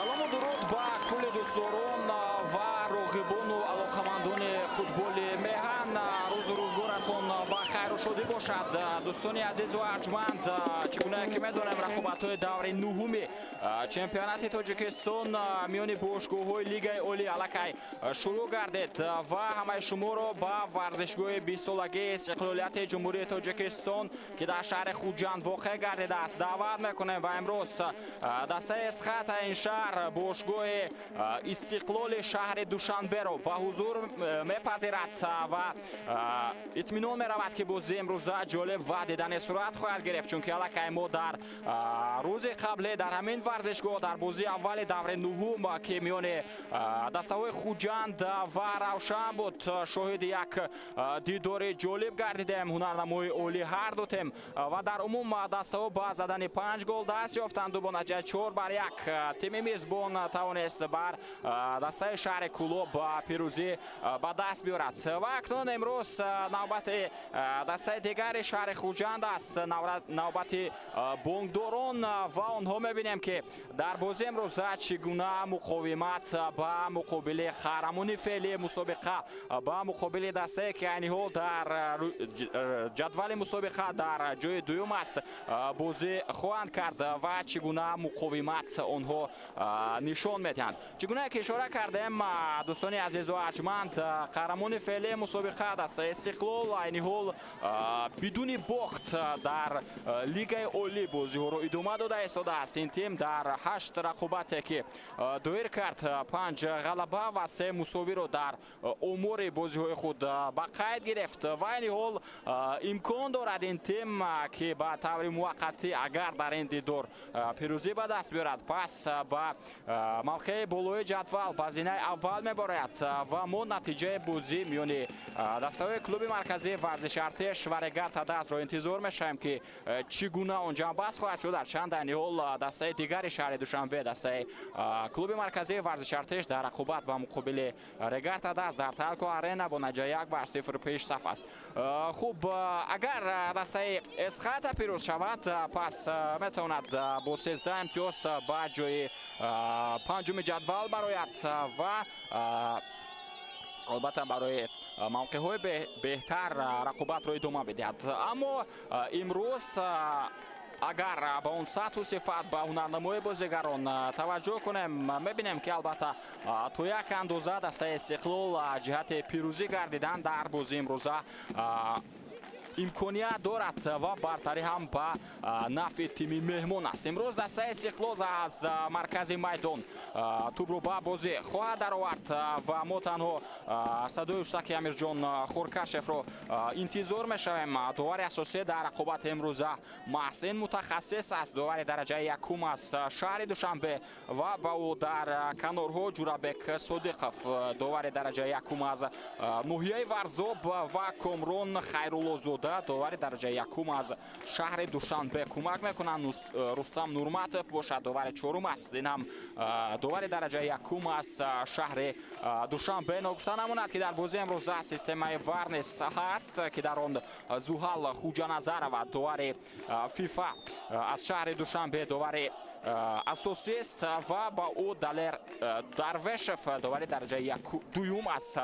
Салому дуруд ба кулли дӯстдорон ва роғибону алоқамандони футболи меҳан. Рӯзу рӯзгоратон ба хайру шодӣ бошад, дӯстони азизу арҷманд. Чӣ гунае ки медонем, рақобатҳои даври нуҳуми чемпионати Тоҷикистон миёни бошгоҳҳои Лигаи Олӣ аллакай шурӯъ гардид ва ҳамаи шуморо ба варзишгоҳи 20-солагии истиқлолияти Ҷумҳурии Тоҷикистон, ки дар шаҳри Хуҷанд воқеъ гардидааст, даъват мекунем. Ва имрӯз дастаи Эсхата ин шаҳр бошгоҳи Истиқлоли шаҳри Душанберо ба ҳузур мепазирад ва итминон меравад, ки бозии имрӯза ҷолиб ва дидани сурат хоҳад гирифт, чунки аллакай мо дар рӯзи қабле дар ҳамин варзишгоҳ дар бозии аввали даври нуҳум, ки миёни дастаҳои Хуҷанд ва Равшан буд, шоҳиди як дидори ҷолиб гардидем. Ҳунарнамои олӣ ҳар ду тим ва дар умум дастаҳо ба задани панҷ гол даст ёфтанду бо натиҷаи 4-1 тими мизбон тавонист бар дастаи шаҳри Кӯлоб пирӯзӣ ба даст биёрад. Ва акнун имрӯз навбати дастаи дигари шаҳри Хуҷанд аст, навбати Бонкдорон, ва онҳо мебинем, ки дар бозии имрӯза чӣ гуна муқовимат ба муқобили қаҳрамони феълии мусобиқа, ба муқобили дастае, ки айни ҳол дар ҷадвали мусобиқа дар ҷои дуюм аст, бозӣ хоҳанд кард ва чӣ гуна муқовимат онҳо нишон медиҳанд. Чӣ гуна ки ишора кардем, дӯстони азизу арҷманд, қаҳрамони феълии мусобиқа, дастаи Истиқлол, айни ҳол бидуни бохт дар Лигаи Олӣ бозиҳоро идома дода истодааст. Ин тим дар ҳашт рақобате, ки доир кард, панҷ ғалаба ва се мусовиро дар омори бозиҳои худ ба қайд гирифт ва айни ҳол имкон дорад ин тим, ки ба таври муваққатӣ агар дар ин дидор пирӯзӣ ба даст биёрад, пас ба мавқеи болои ҷадвал, ба зинаи аввал мебарояд. Ва мо натиҷаи бозӣ миёни дастаҳои клуби марказии варзиши Артеш ва Регар ТадАЗро интизор мешавем, ки чӣ гуна он ҷамъбаст хоҳад шуд. Ҳарчанд айни ҳол дастаи дигари шаҳри Душанбе, дастаи клуби марказии варзиши Артеш, дар рақобат ба муқобили Регар ТадАЗ дар Талко Арена бо натиҷаи 1-0 пешсаф аст. Хуб, агар дастаи Эсхата пирӯз шавад, пас метавонад бо 13 имтиёз ба ҷои панҷуми ҷадвал барояд ва албатта барои мавқеъҳои беҳтар рақобатро идома бидиҳад. Аммо имрӯз агар ба он сатҳу сифат, ба ҳунарнамои бозигарон таваҷҷӯҳ кунем, мебинем, ки албатта то як андоза дастаи Истиқлол ҷиҳати пирӯзӣ гардидан дар бозии имрӯза имконият дорад ва бартарӣ ҳам ба нафъи тими меҳмон аст. Имрӯз дастаи Истиқлол аз маркази майдон тӯбро ба бозӣ хоҳад даровард ва мо танҳо садои ҳуштаки Амирҷон Хуркашевро интизор мешавем. Довари асосӣ дар рақобати имрӯза маҳз ин мутахассис аст, довари дараҷаи якум аз шаҳри Душанбе, ва ба ӯ дар канорҳо Ҷурабек Содиқов, довари дараҷаи якум аз ноҳияи Варзоб, ва Комрон Хайруллозода, довари дараҷаи якум аз шаҳри Душанбе, кӯмак мекунанд. Рустам Нурматов бошад, довари чорум аст, ин ҳам довари дараҷаи якум аз шаҳри Душанбе. Ногуфта намонад, ки дар бозии имрӯза системаи ВАР низ ҳаст, ки дар он Зуҳал Хуҷаназарова, довари ФИФА аз шаҳри Душанбе, довари асосист ва ба ӯ Далер Дарвешев, довари дараҷаи дуюм аз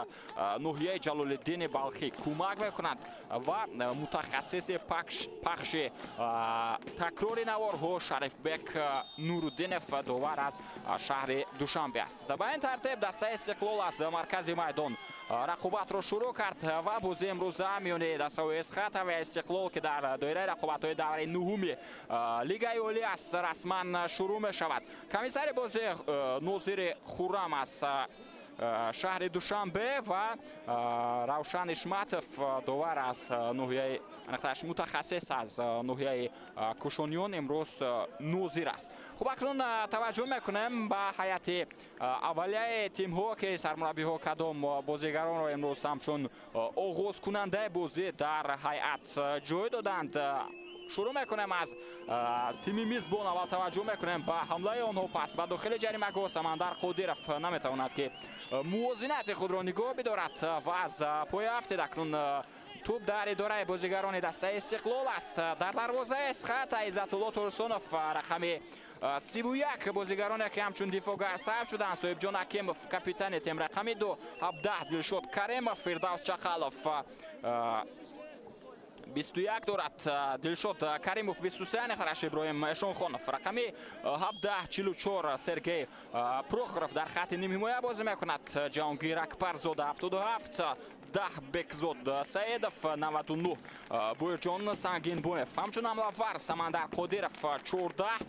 ноҳияи Ҷалолиддини Балхӣ, кӯмак мекунад ва мутахассиси пахши такрори наворҳо Шарифбек Нуруддинов, довар аз шаҳри Душанбе аст. Ба ин тартиб дастаи Истиқлол аз маркази майдон рақобатро шурӯъ кард ва бозии имрӯза миёни дастаҳои Эсхата ва Истиқлол, ки дар доираи рақобатҳои давраи нуҳуми Лигаи Олӣ аст, расман шурӯъ мешавад. Комиссари бозӣ Нозири Хуррам аз шаҳри Душанбе ва Равшан Ишматов, довар аз ноҳияи, мутахассис аз ноҳияи Кушониён, имрӯз нозир аст. Хуб, акнун таваҷҷӯҳ мекунем ба ҳайати аввалияи тимҳо, ки сармураббиҳо кадом бозигаронро имрӯз ҳамчун оғозкунандаи бозӣ дар ҳайат ҷой доданд. Шурӯъ мекунем аз тими мизбон. Аввал таваҷҷӯҳ мекунем ба ҳамлаи онҳо, пас ба дохили ҷаримагоҳ Самандар Қодиров наметавонад, ки мувозинати худро нигоҳ бидорад ва аз поя афтид. Акнун тӯб дар идораи бозигарони дастаи Истиқлол аст. Дар дарвозаи Эсхата Иззатулло Турсунов, рақами 31 бозигароне, ки ҳамчун дифоъгар сабт шуданд. Соҳибҷон Ҳакимов, капитани тим, рақами 2, 17 Дилшод Каримов, Фирдавс Чақалов 21 дорад, Дилшод Каримов 23, аниқтараш Иброҳим Эшонхонов рақами 17, 44 Сергей Прохоров дар хатти нимҳимоя бозӣ мекунад, Ҷаҳонгир Акбарзода 77, 10 Бекзод Саедов, 99 Боирҷон Сангинбоев, ҳамчун ҳамлавар Самандар Қодиров 14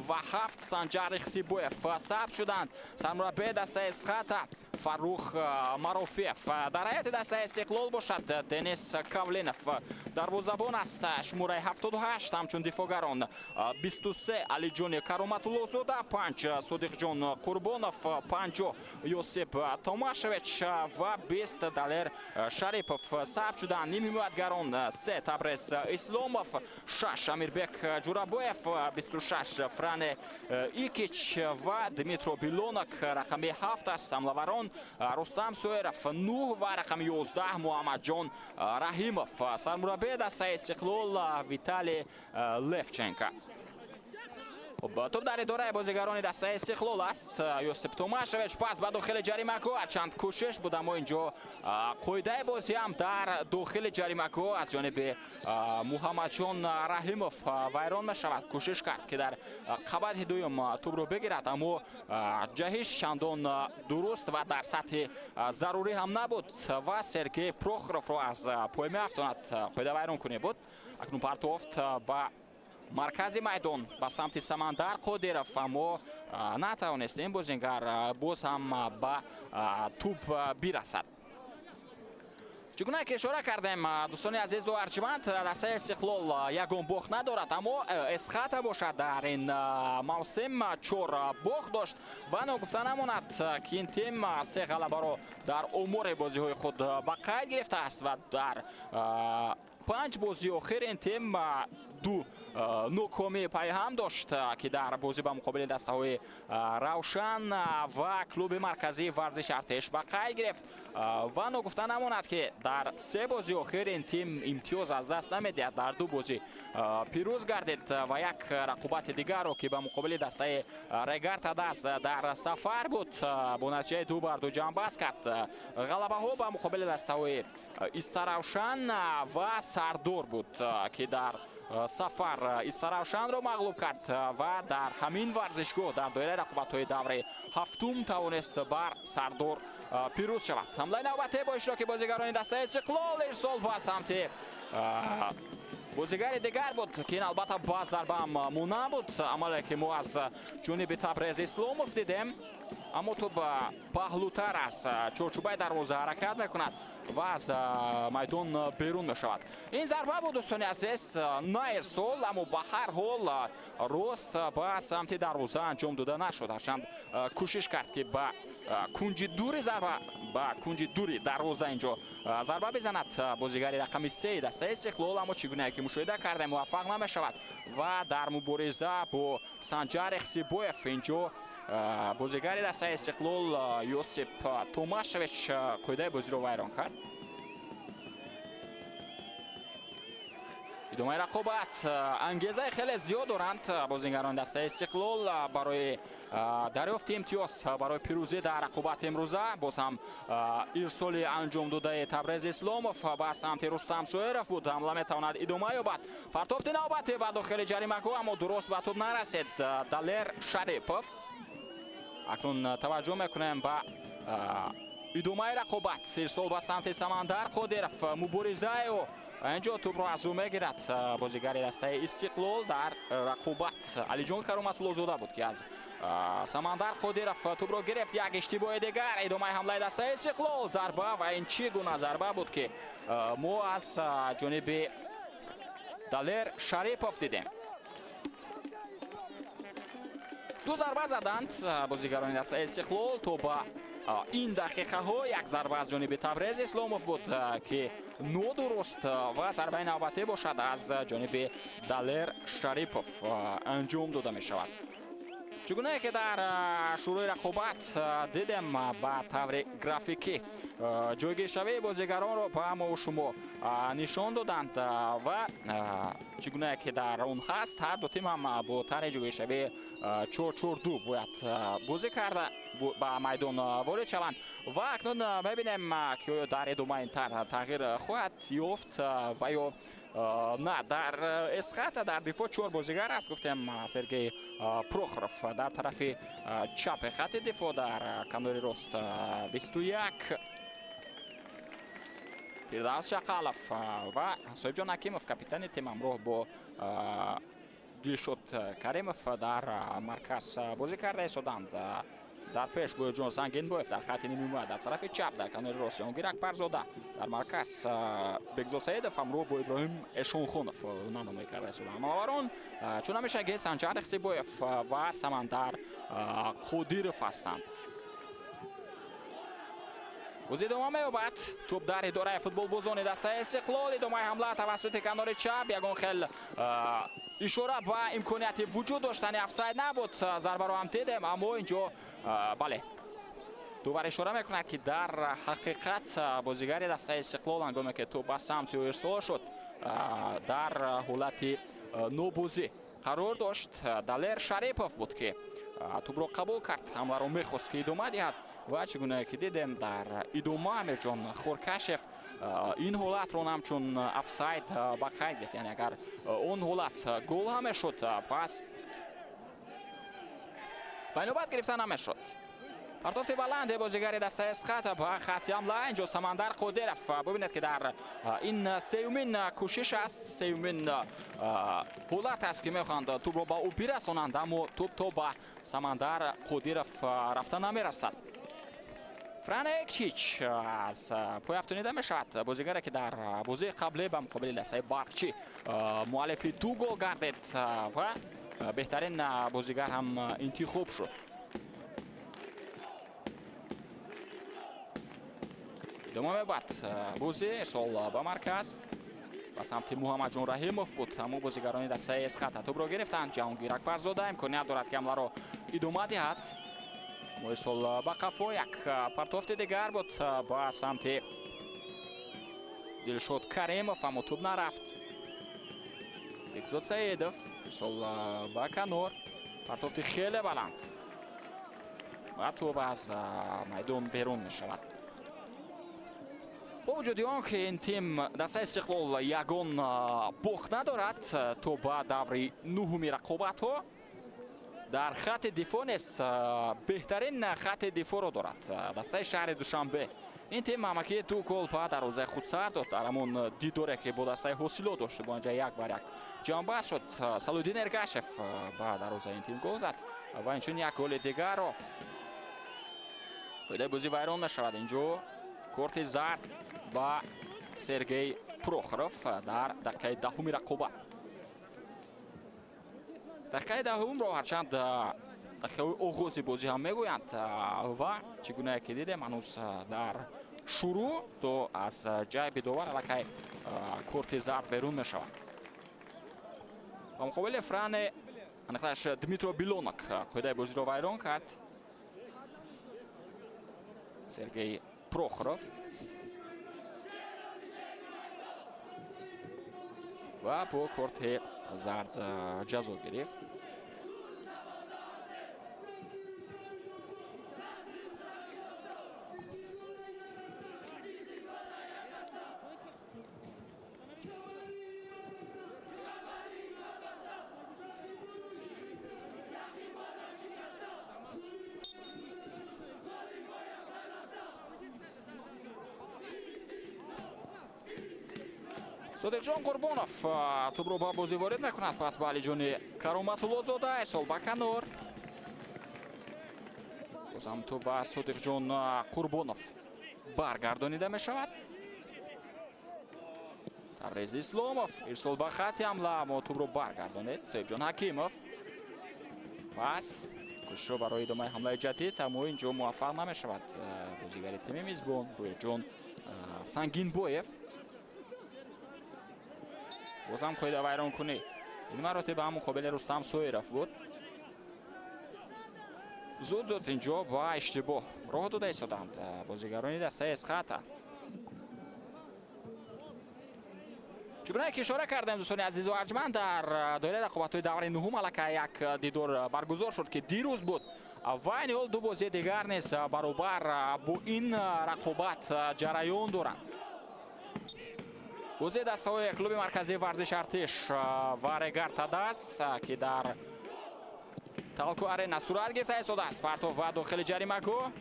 ва 7 Санҷар Ихсибоев сабт шуданд. Сармураббии дастаи Эсхата Фаррух Марофиев. Дар ҳайати дастаи Истиқлол бошад, Денис Кавлинов дарвозабон аст, шумораи 78, ҳамчун дифоъгарон 23 Алиҷони Кароматуллозода, 5 Содиқҷон Қурбонов, 50 Ёсип Томашевич ва 20 Далер Шарипов сабт шуданд. Нимҳимоятгарон: 3 Табрез Исломов, 6 Амирбек Ҷурабоев, 26 Фране Икич ва Дмитро Билонок рақами 7 аст. Ҳамлаварон: Рустам Соиров 9 ва рақами 11 Муҳаммадҷон Раҳимов. Сармураббии дастаи Истиқлол Виталий Левченко. Хуб, топ дар идораи бозигарони дастаи Истиқлол аст. Ёсип Томашевич, пас ба дохили ҷаримагоҳ, ҳарчанд кӯшиш буд, аммо инҷо қоидаи бозӣ ҳам дар дохили ҷаримагоҳ аз ҷониби Муҳаммадҷон Раҳимов вайрон мешавад. Кӯшиш кард, ки дар қабати дуюм тӯбро бигирад, аммо ҷаҳиш чандон дуруст ва дар сатҳи зарурӣ ҳам набуд ва Сергей Прохоровро аз пой меафтонад. Қоида вайронкунӣ буд. Акнун партофт ба маркази майдон, ба самти Самандар Қодиров, аммо натавонист ин бозингар боз ҳам ба тӯб бирасад. Чӣ гуна ки ишора кардем, дӯстони азизу арҷманд, дастаи Истиқлол ягон бохт надорад, аммо Эсхата бошад, дар ин мавсим чор бохт дошт ва ногуфта намонад, ки ин тим се ғалабаро дар омори бозиҳои худ ба қайд гирифтааст ва дар панҷ бозии охир ин тим ду нокомии пайҳам дошт, ки дар бозӣ ба муқобили дастаҳои Равшан ва клуби марказии варзиши Артеш ба қайд гирифт. Ва ногуфта намонад, ки дар се бозии охир ин тим имтиёз аз даст намедиҳад. Дар ду бозӣ пирӯз гардид ва як рақобати дигарро, ки ба муқобили дастаи Регар ТадАЗ дар сафар буд, бо натиҷаи 2-2 ҷамъбаст кард. Ғалабаҳо ба муқобили дастаҳои Истаравшан ва Сардор буд, ки дар сафар Истаравшанро мағлуб кард ва дар ҳамин варзишгоҳ дар доираи рақобатҳои давраи ҳафтум тавонист бар Сардор пирӯз шавад. Ҳамлаи навбатӣ бо иштироки бозигарони дастаи Истиқлол, ирсол ба самти бозигари дигар буд, ки ин албатта ба зарбаам монанд буд, амале ки мо аз ҷониби Табрез Исломов дидем, аммо тӯб паҳлӯтар аз чорчӯбаи дарвоза ҳаракат мекунад ва аз майдон берун мешавад. Ин зарба буд, дӯстони азиз, на ирсол, аммо ба ҳар ҳол рост ба самти дарвоза анҷом дода нашуд, ҳарчанд кӯшиш кард, ки ба кунҷи дури зарба, ба кунҷи дури дарвоза инҷо зарба бизанад бозигари рақами 3 дастаи Истиқлол, аммо чӣ гунае ки мушоҳида кардем, муваффақ намешавад ва дар мубориза бо Санҷар Ихсибоев инҷо бозигари дастаи Истиқлол Ёсип Томашевич қоидаи бозиро вайрон кард. Идомаи рақобат. Ангезаи хеле зиёд доранд бозигарони дастаи Истиқлол барои дарёфти имтиёз, барои пирӯзӣ дар рақобати имрӯза. Боз ҳам ирсоли анҷом додаи Табрез Исломов ба самти Рустам Соиров буд. Ҳамла метавонад идома ёбад. Партофти навбатӣ ба дохили ҷаримагоҳ, аммо дуруст ба тӯб нарасид Далер Шарипов. Акнун таваҷҷӯҳ мекунем ба идомаи рақобат. Ирсол ба самти Самандар Қодиров, муборизаю инҷо тӯбро аз ӯ мегирад бозигари дастаи Истиқлол. Дар рақобат Алиҷон Кароматуллозода буд, ки аз Самандар Қодиров тӯбро гирифт. Як иштибоҳи дигар. Идомаи ҳамлаи дастаи Истиқлол, зарба, ва ин чӣ гуна зарба буд, ки мо аз ҷониби Далер Шарипов дидем? Ду зарба заданд бозигарони дастаи Истиқлол то ба ин дақиқаҳо. Як зарба аз ҷониби Табрез Исломов буд, ки нодуруст, ва зарбаи навбатӣ бошад, аз ҷониби Далер Шарипов анҷом дода мешавад. Чӣ гунае ки дар шурӯи рақобат дидем, ба таври графикӣ ҷойгиршавии бозигаронро ба мо шумо нишон доданд ва чӣ гунае ки дар он ҳаст, ҳар ду тим ҳам бо тарҳи ҷойгиршавии 4-4-2 бояд бозӣ карда ба майдон ворид шаванд. Ва акнун мебинем, ки оё дар идома ин тарҳ тағйир хоҳад ёфт ва ё на. Дар Эсхата дар дифоъ чор бозигар аст, гуфтем, Сергей Прохоров дар тарафи чапи хати дифоъ, дар канори рост 21 Фирдавс Шақалов ва Соҳибҷон Ҳакимов, капитани тим, ҳамроҳ бо Дилшод Каримов дар марказ бозӣ карда истоданд. Дар пеш Гӯёҷон Сангинбоев дар хати нимҳимоя, дар тарафи чап, дар канори рост Ҷаҳонгир Акбарзода, дар марказ Бекзод Саидов ҳамроҳ бо Иброҳим Эшонхонов намоӣ карда истоданд. Ҳамлаоварон чун ҳамешагӣ Санҷар Ихсибоев ва Самандар Қодиров ҳастанд. Бозӣ идома меёбад. Тӯб дар идораи футболбозони дастаи Истиқлол. Идомаи ҳамла тавассути канори чап. Ягон хел ишора ба имконияти вуҷуд доштани офсайд набуд. Зарбаро ҳам дидем, аммо инҷо, бале, довар ишора мекунад, ки дар ҳақиқат бозигари дастаи Истиқлол, ҳангоме ки тӯб ба самти ӯ ирсол шуд, дар ҳолати нобозӣ қарор дошт. Далер Шарипов буд, ки тӯбро қабул кард, ҳамларо мехост, ки идома диҳад, ва чӣ гуна ки дидем, дар идома Амирҷон Хоркашев ин ҳолатро ҳамчун офсайд ба қайд гирифт. Яъне агар он ҳолат гол ҳам мешуд, пас ба инобат гирифта намешуд. Партофти баланде бозигари дастаи Эсхата ба хати ҳамла. Инҷо Самандар Қодиров, бубинед, ки дар ин сеюмин кӯшиш аст, сеюмин ҳолат аст, ки мехоҳанд тӯбро ба ӯ бирасонанд, аммо тӯб то ба Самандар Қодиров рафта намерасад. Фране Экчич аз пой афтонида мешавад, бозигаре, ки дар бозии қаблӣ ба муқобили дастаи Барқчӣ муаллифи ду гол гардид ва беҳтарин бозигар ҳам интихоб шуд. Идома меёбад бозӣ. Ирсол ба марказ, ба самти Муҳаммадҷон Раҳимов буд, аммо бозигарони дастаи Эсхата тӯбро гирифтанд. Ҷаҳонгир Акбарзода имконият дорад, ки ҳамларо идома диҳад. Ирсол ба қафо, як партофти дигар буд ба самти Дилшод Каримов, аммо тӯб нарафт. Бекзод Саидов, ирсол ба канор, партофти хеле баланд ва тӯб аз майдон берун мешавад. Бо вуҷуди он ки ин тим, дастаи Истиқлол, ягон бохт надорад то ба даври нуҳуми рақобатҳо, дар хати дифоъ низ беҳтарин хати дифоъро дорад дастаи шаҳри Душанбе. Ин тим ҳамагӣ ду гол ба дарвозаи худ сар дод дар ҳамон дидоре, ки бо дастаи Ҳосило дошт, бо анҷа 1-1 ҷамъбаст шуд. Салоҳиддин Эргашев ба дарвозаи ин тим гол зад ва инчунин як голи дигарро. Қоидаи бозӣ вайрон мешавад. Инҷо корти зард ба Сергей Прохоров дар дақиқаи 10-уми рақобат. Дақиқаи 10-умро ҳарчанд дақиқаи оғози бозӣ ҳам мегӯянд ва чӣ гунае ки дидем, ҳанӯз дар шурӯъ то аз ҷайби довар аллакай корти зард берун мешавад. Ба муқобили Фране, аниқтараш Дмитро Билонок, қоидаи бозиро вайрон кард Сергей Прохоров ва бо корти зард ҷазо гирифт. Содиқҷон Қурбонов тӯбро ба бозӣ ворид мекунад. Пас ба Алиҷони Кароматуллозода, ирсол ба канор, бозам тӯб ба Содиқҷон Қурбонов баргардонида мешавад. Табрез Исломов, ирсол ба хати ҳамла, аммо тӯбро баргардонид Соҳибҷон Ҳакимов. Пас кӯшишҳо барои идомаи ҳамлаи ҷадид, аммо ин ҷо муваффақ намешавад бозигари тими мизбон Боирҷон Сангинбоев. Бозам қоида вайронкунӣ, ин маротиба ҳам муқобили Рустам Соиров буд. Зуд зуд инҷо ба иштибоҳ роҳ дода истоданд бозигарони дастаи Эсхата. Чунонае ки ишора кардем, дӯстони азизу арҷманд, дар доираи рақобатҳои давраи нуҳум аллакай як дидор баргузор шуд, ки дирӯз буд, ва айни ҳол ду бозии дигар низ баробар бо ин рақобат ҷараён доранд. Бозии дастаҳои клуби марказии варзиши Артиш ва Регар Тадас, ки дар Талко Арена сурат гирифта истодааст. Партов ба дохили ҷаримагоҳ.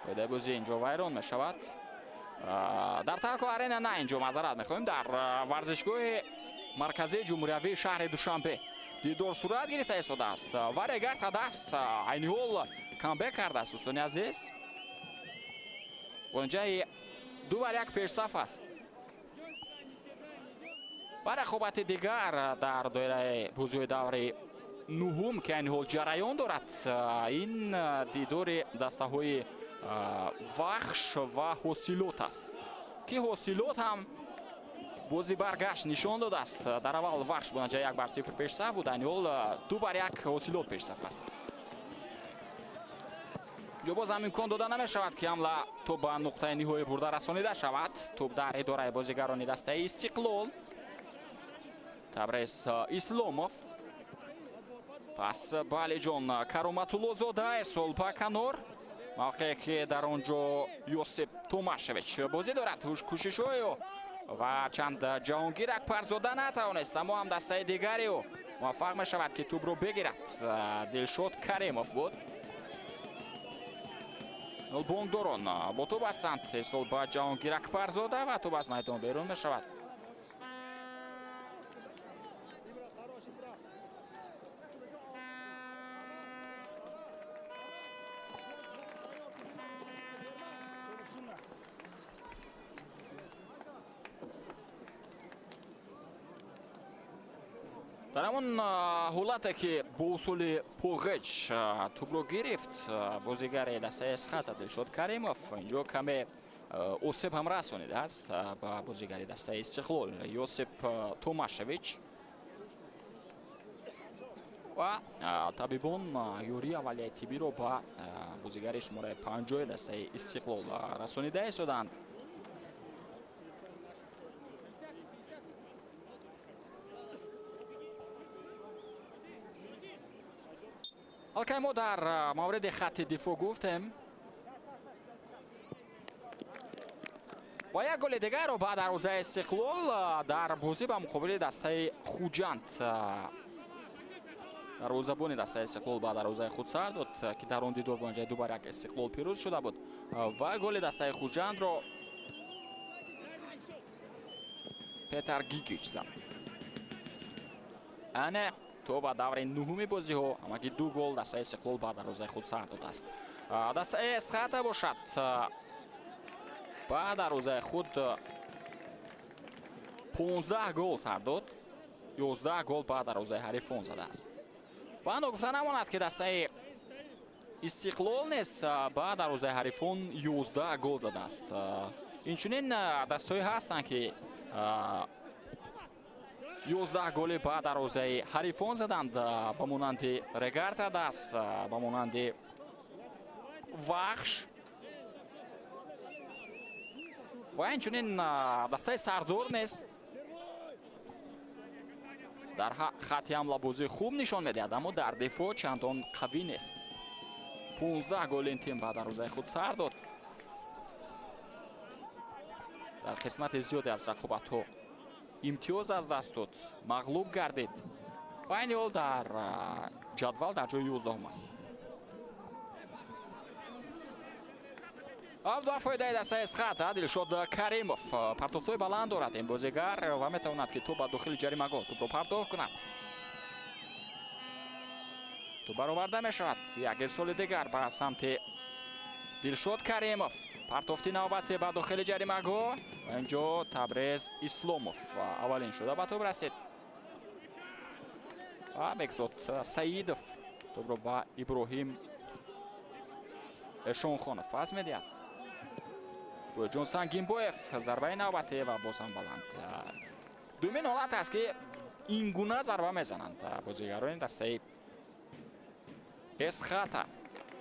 Қоидаи бозӣ инҷо вайрон мешавад. Дар Талко Арена на, инҷо, маъзарат мехоҳем, дар варзишгоҳи марказии ҷумҳуриявии шаҳри Душанбе дидор сурат гирифта истодааст ва Регар Тадас айни ҳол камбек кардааст, дӯстони азиз. Бо натиҷаи 2-1 пешсаф аст. Ва рақобати дигар дар доираи бозиҳои даври нуҳум, ки айни ҳол ҷараён дорад, ин дидори дастаҳои Вахш ва Ҳосилот аст, ки Ҳосилот ҳам бози баргашт нишон додааст. Дар аввал Вахш бо натиҷаи 1-0 пешсаф буд, айни ҳол 2-1 Ҳосилот пешсаф аст. Инҷо боз ҳам имкон дода намешавад, ки ҳамла то ба нуқтаи ниҳоӣ бурда расонида шавад. Тӯб дар идораи бозигарони дастаи Истиқлол. Табрез Исломов, пас ба Алиҷон Кароматуллозода, ирсол ба канор, мавқее ки дар он ҷо Ёсип Томашевич бозӣ дорад. Кӯшишҳои ва чанд Ҷаҳонгир Акбарзода натавонист, аммо ҳам дастаи дигари ӯ муваффақ мешавад, ки тӯбро бигирад. Дилшод Каримов буд. Бонкдорон бо тӯб ҳастанд. Ирсол ба Ҷаҳонгир Акбарзода ва тӯб аз майдон берун мешавад. Дар ҳамон ҳолате ки бо усули поғеҷ тӯбро гирифт бозигари дастаи Эсхата Дилшод Каримов, инҷо каме осеб ҳам расонидааст ба бозигари дастаи Истиқлол Ёсип Томашевич ва табибон ёрии аввалияи тиббиро ба бозигари шумораи 50-и дастаи Истиқлол расонида истоданд. Алкай мо дар мавриди хатти дифоъ гуфтем ва як голи дигарро ба дарвозаи Истиқлол дар бозӣ ба муқобили дастаи Хуҷанд дарвозабони дастаи Истиқлол ба дарвозаи худ сар дод, ки дар он дидор бо натиҷаи 2-1 Истиқлол пирӯз шуда буд, ва голи дастаи Хуҷандро Петар Гигич зад. Ане то ба даври нуҳуми бозиҳо ҳамагӣ ду гол дастаи Истиқлол ба дарвозаи худ сар додааст. Дастаи Эсхата бошад, ба дарвозаи худ 15 гол сар дод, 11 гол ба дарвозаи ҳарифон задааст. Ва ногуфта намонад, ки дастаи Истиқлол низ ба дарвозаи ҳарифон 11 гол задааст. Инчунин дастаҳое ҳастанд, ки 11 голи ба дарвозаи ҳарифон заданд, ба монанди Регар Тадас, ба монанди Вахш ва инчунин дастаи Сардор низ дар хатти ҳамлабозӣ хуб нишон медиҳад, аммо дар дифоъ чандон қавӣ нест. 15 гол ин тим ба дарвозаи худ сар дод. Дар қисмати зиёде аз рақобатҳо имтиёз аз даст дод, мағлуб гардид ва айни ҳол дар ҷадвал дар ҷои 11-ум аст. Ду фоидаи дастаи Эсхата. Дилшод Каримов партофтҳои баланд дорад ин бозигар ва метавонад, ки тӯб ба дохили ҷаримагоҳ тӯбро партофт кунад. Тӯб бароварда мешавад. Як ирсоли дигар ба самти Дилшод Каримов, партофти навбатӣ ба дохили ҷаримагоҳ ва инҷо Табрез Исломов аввалин шуда ба тӯб расид ва Бекзод Саидов тӯбро ба Иброҳим Эшонхонов пас медиҳад. Бӯйҷон Сангинбоев, зарбаи навбатӣ ва боз ҳам баланд. Дуюмин ҳолат аст, ки ин гуна зарба мезананд бозигарони дастаи Эсхата.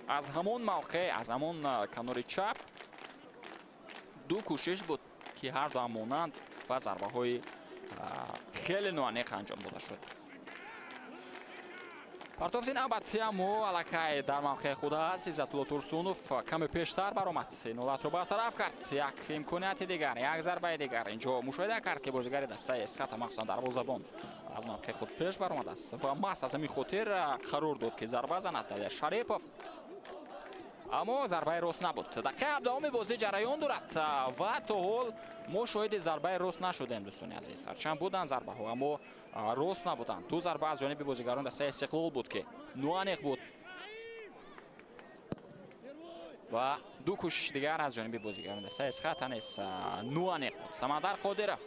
Аз ҳамон мавқеъ, аз ҳамон канори чап ду кӯшиш буд, ки ҳар дуам монанд ва зарбаҳои хеле ноаниқ анҷом дода шуд. Партофти навбати аммо аллакай дар мавқеи худ аст. Иззатулло Турсунов каме пештар баромад, ин ҳолатро бартараф кард. Як имконияти дигар, як зарбаи дигар инҷо мушоҳида кард, ки бозигари дастаи Эсхата, махсусан дарвозабон, аз мавқеи худ пеш баромадааст ва маҳз аз ҳамин хотир қарор дод, ки зарба занад Далер Шарипов, аммо зарбаи рост набуд. Дақиқаи ҳабдаҳуми бозӣ ҷараён дорад ва то ҳол мо шоҳиди зарбаи рост нашудем, дӯстони азиз. Ҳарчанд буданд зарбаҳо, аммо рост набуданд. Ду зарба аз ҷониби бозигарон дастаи Истиқлол буд, ки ноаниқ буд, ва ду кӯшиши дигар аз ҷониби бозигарони дастаи Эсхата низ ноаниқ буд. Самандар Қодиров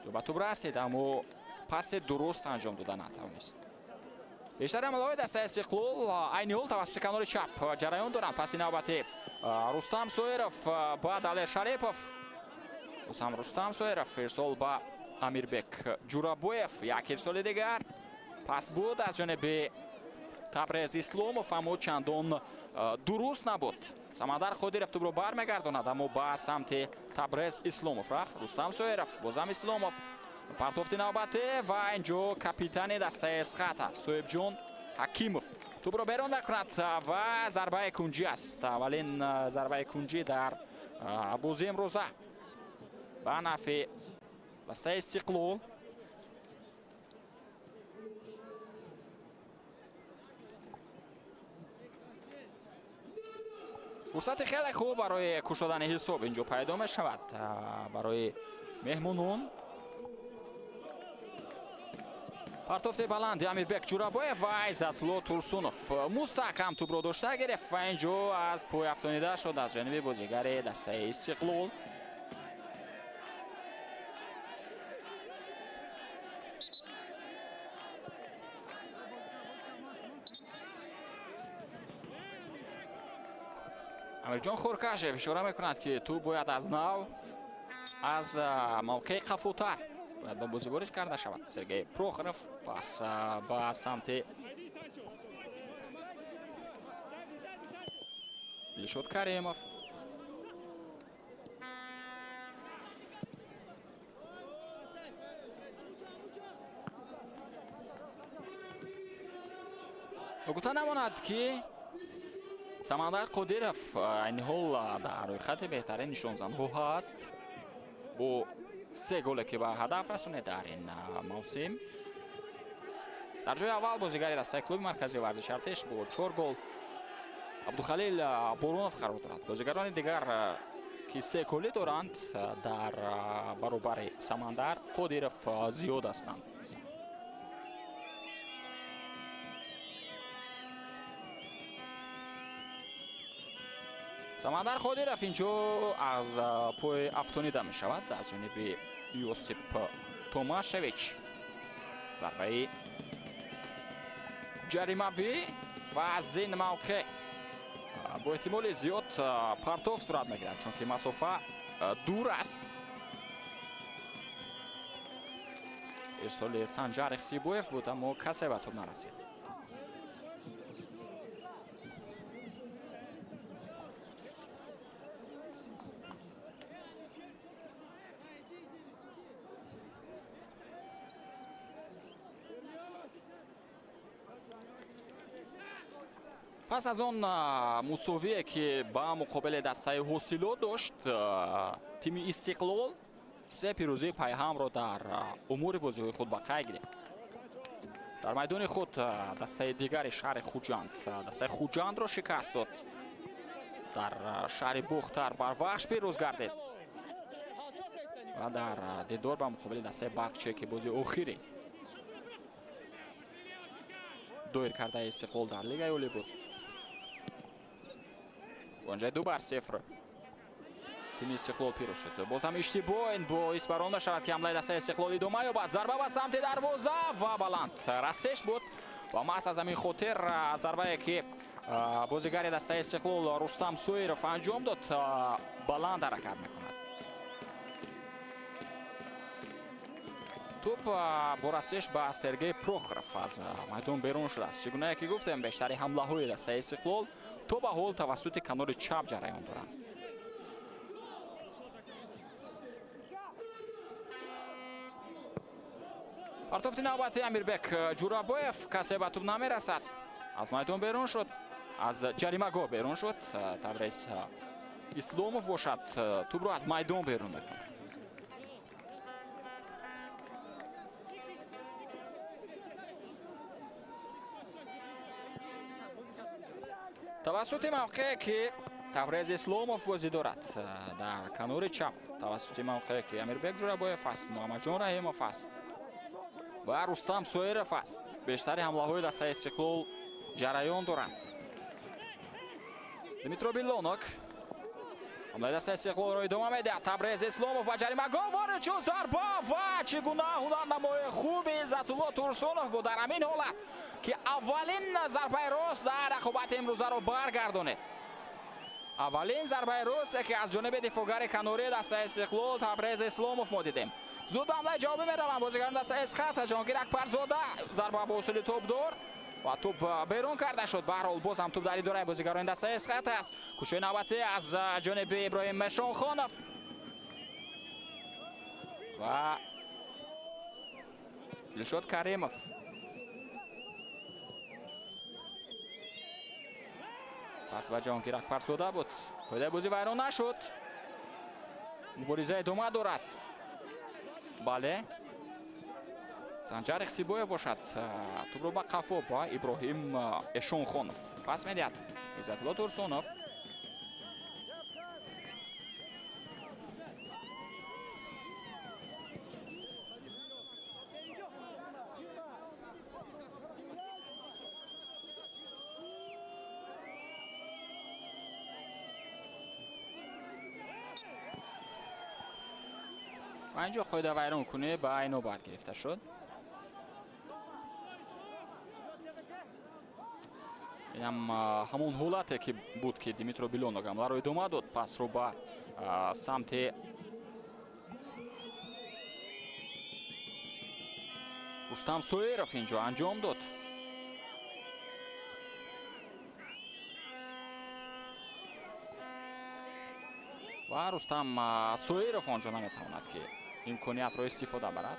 ба тӯб расид, аммо паси дуруст анҷом дода натавонист. Бештари ҳамлаҳои дастаи Истиқлол айни ҳол тавассути канори чап ҷараён доранд. Паси навбати Рустам Соиров ба Далер Шарипов, боз ҳам Рустам Соиров, ирсол ба Амирбек Ҷурабоев, як ирсоли дигар пас буд аз ҷониби Табрез Исломов, аммо чандон дуруст набуд. Самандар Қодиров тӯбро бармегардонад, аммо ба самти Табрез Исломов рафт. Рустам Соиров, бозам Исломов, партофти навбатӣ ва инҷо капитани дастаи Эсхата Соҳибҷон Ҳакимов тӯбро берун мекунад ва зарбаи кунҷӣ аст. Аввалин зарбаи кунҷӣ дар бозии имрӯза ба нафъи дастаи Истиқлол. Фурсати хеле хуб барои кушодани ҳисоб инҷо пайдо мешавад барои меҳмонон. Партофти баланди Амирбек Ҷурабоев ва Иззатулло Турсунов мустаҳкам тӯбро дошта гирифт ва инҷо аз пой афтонида шуд аз ҷониби бозигари дастаи Истиқлол. Амирҷон Хуркашев ишора мекунад, ки тӯб бояд аз нав аз мавқеи қафотар бояд ба бозӣ ворид карда шавад. Сергей Прохоров пас ба самти Дилшод Каримов. Гуфта намонад, ки Самандар Қодиров айни ҳол дар рӯйхати беҳтарин нишонзанҳо ҳаст бо се голе, ки ба ҳадаф расонид дар ин мавсим. Дар ҷои аввал бозигари дастаи клуби марказии варзиши Артеш бо 4 гол Абдухалил Боронов қарор дорад. Бозигарони дигар, ки се голӣ доранд, дар баробари Самандар Қодиров зиёд ҳастанд. Самандар Қодиров инҷо аз пой афтонида мешавад аз ҷониби Йосип Томашевич. Зарбаи ҷаримавӣ ва аз ин мавқеъ бо эҳтимоли зиёд партов сурат мегирад, чунки масофа дур аст. Ирсоли Санҷар Ихсибоев буд, аммо касе ба тӯб нарасид. Пас аз он мусовие, ки ба муқобили дастаи Ҳосилот дошт, тими Истиқлол се пирӯзии пайҳамро дар умури бозиҳои худ ба қайд гирифт. Дар майдони худ дастаи дигари шаҳри Хуҷанд, дастаи Хуҷандро шикаст дод. Дар шаҳри Бухтар бар Вахш пирӯз гардид ва дар дидор ба муқобили дастаи Барқчие, ки бозии охири доир кардаи Истиқлол дар лигаи олӣ буд, бо 2-0 тими Истиқлол пирӯз шуд. Боз ҳам иштибоҳ, ин боис бар он мешавад, ки ҳамлаи дастаи Истиқлол идома ёбад. Зарба ба самти дарвоза ва баланд расеш буд ва маҳз аз ҳамин хотир зарбае, ки бозигари дастаи Истиқлол Рустам Соиров анҷом дод, баланд ҳаракат мекунад. Тӯп бо расиш ба Сергей Прохоров аз майдон берун шудааст. Чӣ гунае ки гуфтем, бештари ҳамлаҳои дастаи Истиқлол то ба ҳол тавассути канори чап ҷараён доранд. Партофти навбати Амирбек Ҷурабоев, касе ба тӯп намерасад. Аз майдон берун шуд, аз ҷаримагоҳ берун шуд. Табрез Исломов бошад, тӯпро аз майдон берун мекунад. Тавассути мавқее ки Табрез Исломов бозӣ дорад дар канори чап, тавассути мавқее ки Амирбек Ҷурабоев аст, Муҳаммадҷон Раҳимов аст ва Рустам Соиров аст. Бештари ҳамлаҳои дастаи Истиқлол ҷараён доранд. Дмитро Билонок ҳамлаи дастаи Истиқлолро идома медиҳад. Табрез Исломов ба ҷаримагоҳ ворид шуд, зарба ва чӣ гуна ҳунарнамои хуби Иззатулло Турсунов буд дар ҳамин ҳолат, ки аввалин зарбаи рост дар рақобати имрӯзаро баргардонид. Аввалин зарбаи рост, ки аз ҷониби дифоъгари канории дастаи Истиқлол Табрез Исломов мо дидем. Зуд ба ҳамлаи ҷавобӣ мераванд бозигарони дастаи Эсхата. Ҷонгир Акбарзода зарба бо усули тӯпдор ва тӯп берун карда шуд. Баҳрҳол боз ҳам тӯп дар идораи бозигарони дастаи Эсхата аст. Кӯшиши навбатӣ аз ҷониби Иброҳим Мешонхонов ва Дилшод Каримов. Пас ба Ҷонгир Акбарзода буд. Қоидаи бозӣ вайрон нашуд. Мубориза идома дорад. Бале, Санҷар Ихсибоев бошад, тӯпро ба қафо ба Иброҳим Эшонхонов пас медиҳад. Иззатулло Турсунов. Ва инҷо қоида вайронкунӣ ба инобат гирифта шуд. Инам ҳамон ҳолате ки буд, ки Димитро Билонок ҳамларо идома дод, пасро ба самти Рустам Соиров инҷо анҷом дод. Ва Рустам Соиров онҷо наметавонад ки имкониятро истифода барад.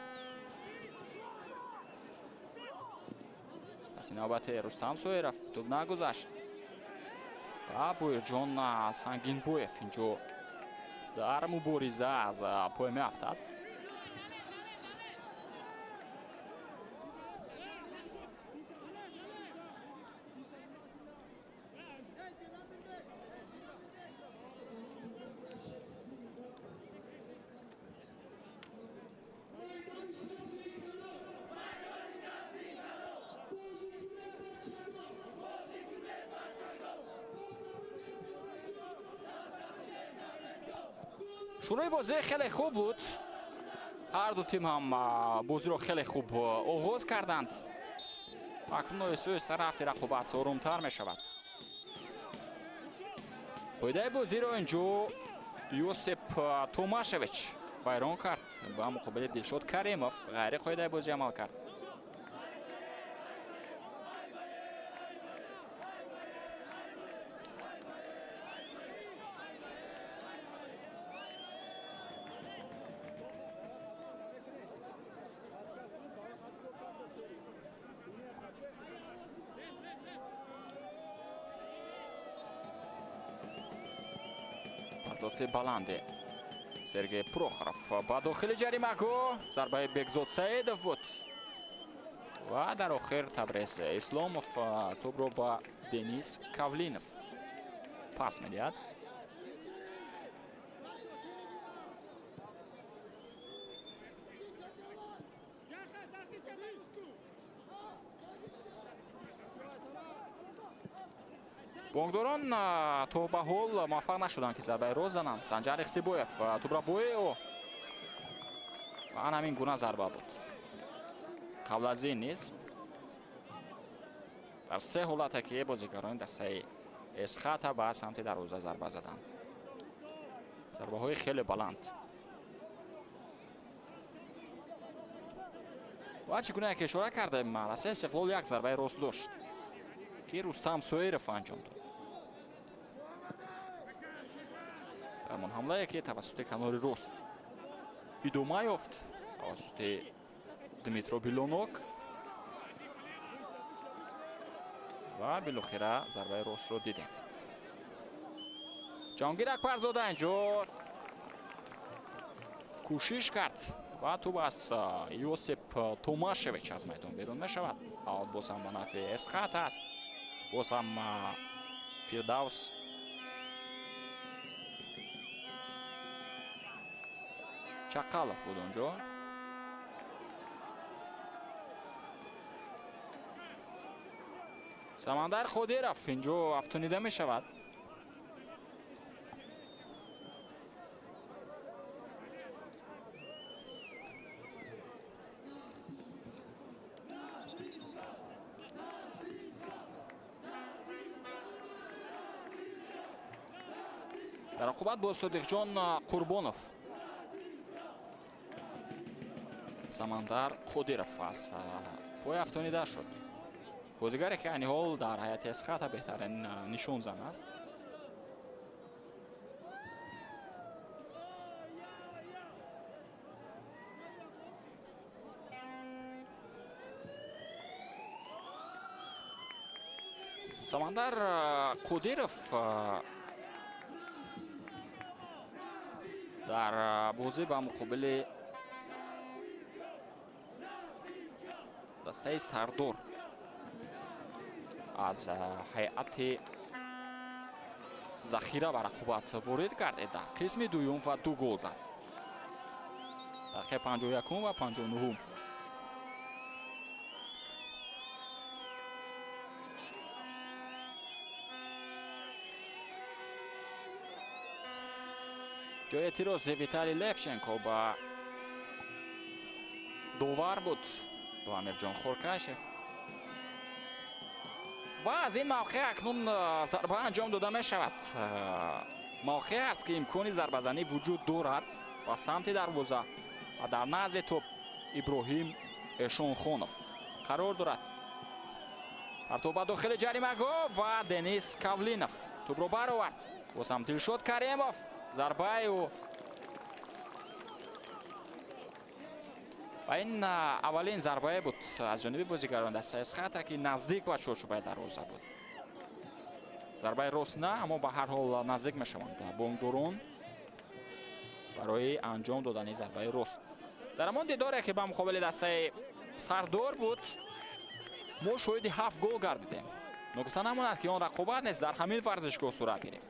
Паси навбати Рустам Соиров тӯп нагузашт ва Боирҷон Сангинбоев инҷо дар мубориза аз пой меафтад. Шурӯи бозӣ хеле хуб буд. Ҳар ду тим ҳам бозиро хеле хуб оғоз карданд. Акнун оҳиста оҳиста рафти рақобат орумтар мешавад. Қоидаи бозиро инҷо Йосип Томашевич вайрон кард ба муқобили Дилшод Каримов, ғайри қоидаи бозӣ амал кард. Пардохти баланде Сергей Прохоров ба дохили ҷаримагоҳ, зарбаи Бекзод Саидов буд ва дар охир Табрез Исломов тӯпро ба Денис Кавлинов пас медиҳад. Бонкдорон то ба ҳол муваффақ нашуданд, ки зарбаи рост зананд. Санҷар Ихсибоев тӯпро бои ӯ ва ан ҳамин гуна зарба буд. Қабл аз ин низ дар се ҳолате ки бозигарони дастаи Эсхата ба самти дарвоза зарба заданд. Зарбаҳои хеле баланд. Ва чӣ гуна ки ишора кардем, дастаи Истиқлол як зарбаи рост дошт, ки Рустам Соиров анҷом дод. Дар ҳамон ҳамлае, ки тавассути канори рост идома ёфт тавассути Дмитро Билонок ва билохира зарбаи ростро дидем. Ҷаҳонгир Акбарзода инҷо кӯшиш кард ва тӯб аз Йосип Томашевич аз майдон берун мешавад. Аут боз ҳам ба нафъи Эсхат аст. Боз ҳам Фирдавс Чақалов буд онҷо. Самандар Қодиров инҷо афтонида мешавад. Дар рақобат бо Содиқҷон Қурбонов Самандар Қодиров аз пой афтонида шуд. Бозигаре, ки айни ҳол дар ҳайати Эсхата беҳтарин нишонзан аст. Самандар Қодиров дар бозӣ ба муқобили дастаи Сардор аз ҳайати захира ба рақобат ворид гардид дар қисми дуюм ва ду гол зад. Дақиқаи 51 ва 59. Ҷои эътирози Виталий Левченко ба довар буд, ба Амирҷон Хоркашев. Ва аз ин мавқеъ акнун зарба анҷом дода мешавад. Мавқеъ аст, ки имкони зарбазанӣ вуҷуд дорад ба самти дарвоза ва дар назди топ Иброҳим Эшонхонов қарор дорад. Партоб ба дохили ҷаримагоҳ ва Денис Кавлинов тӯбро баровард. Боз ҳам Дилшод Каримов, зарбаи ӯ. Ва ин аввалин зарбае буд аз ҷониби бозигарон дастаи Эсхата, ки наздик ба чорчӯбаи дарвоза буд. Зарбаи рост на, аммо ба ҳар ҳол наздик мешаванд бонкдорон барои анҷом додани зарбаи рост. Дар ҳамон дидоре, ки ба муқобили дастаи Сардор буд, мо шоҳиди 7 гол гардидем. Ногуфта намонад, ки он рақобат низ дар ҳамин варзишгоҳ сурат гирифт.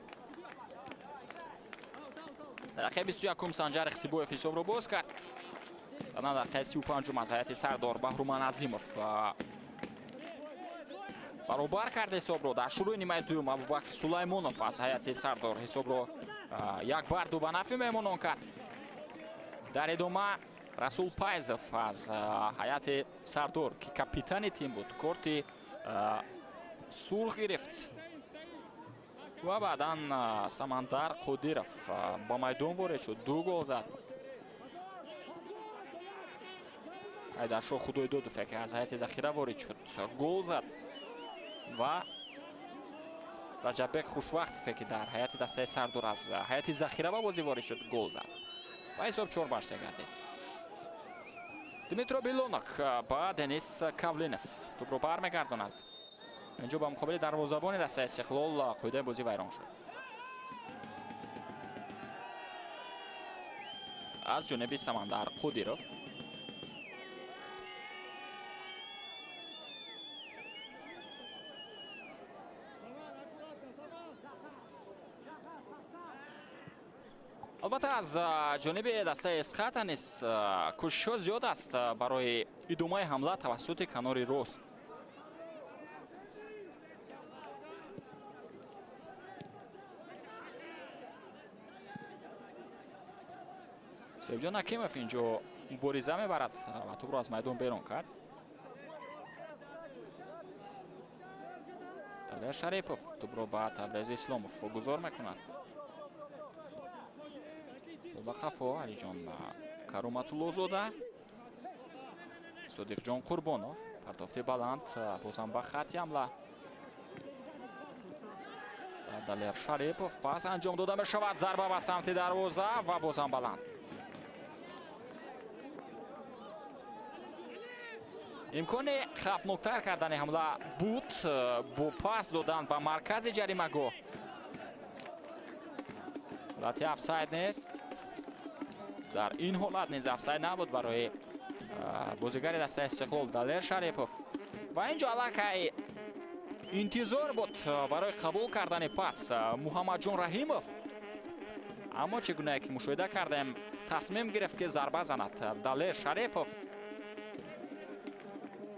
Дар дақиқаи 21 Санҷар Ихсибоев ҳисобро боз кард. Баъдан дақиқаи 35 аз ҳайати Сардор Баҳруман Азимов баробар кард ҳисобро. Дар шурӯи нимаи дуюм Абубакр Сулаймонов аз ҳайати Сардор ҳисобро 1-2 ба нафъи меҳмонон кард. Дар идома Расул Пайзов аз ҳайати Сардор, ки капитани тим буд, корти сурх гирифт ва баъдан Самандар Қодиров ба майдон ворид шуд, 2 гол зад. Ҳайдаршоҳ Худойдодов, яке аз ҳайати захира ворид шуд, гол зад ва Раҷаббек Хушвақтов, ки дар ҳайати дастаи Сардор аз ҳайати захира ба бозӣ ворид шуд, гол зад ва ҳисоб 4-3 гардид. Дмитро Билонок ба Денис Кавлинов тӯбро бармегардонад. Инҷо ба муқобили дарвозабони дастаи Истиқлол қоидаи бозӣ вайрон шуд аз ҷониби Самандар Қодиров. Албатта, аз ҷониби дастаи Эсхата низ кӯшишҳо зиёд аст барои идомаи ҳамла тавассути канори рост. Соҳибҷон Ҳакимов инҷо мубориза мебарад ва тӯбро аз майдон берун кард. Далер Шарипов тӯбро ба Табрез Исломов гузор мекунад. Ба қафо Алиҷон Кароматуллозода. Содиқҷон Қурбонов, партофти баланд, бозам ба хатти ҳамла. Далер Шарипов, пас анҷом дода мешавад, зарба ба самти дарвоза ва бозам баланд. Имкони хавфноктар кардани ҳамла буд бо пас додан ба маркази ҷаримагоҳ. Ҳолати офсайд нест. Дар ин ҳолат низ офсайд набуд барои бозигари дастаи Истиқлол Далер Шарипов. Ва инҷо аллакай интизор буд барои қабул кардани пас Муҳаммадҷон Раҳимов, аммо чӣ гунае ки мушоҳида кардем, тасмим гирифт, ки зарба занад Далер Шарипов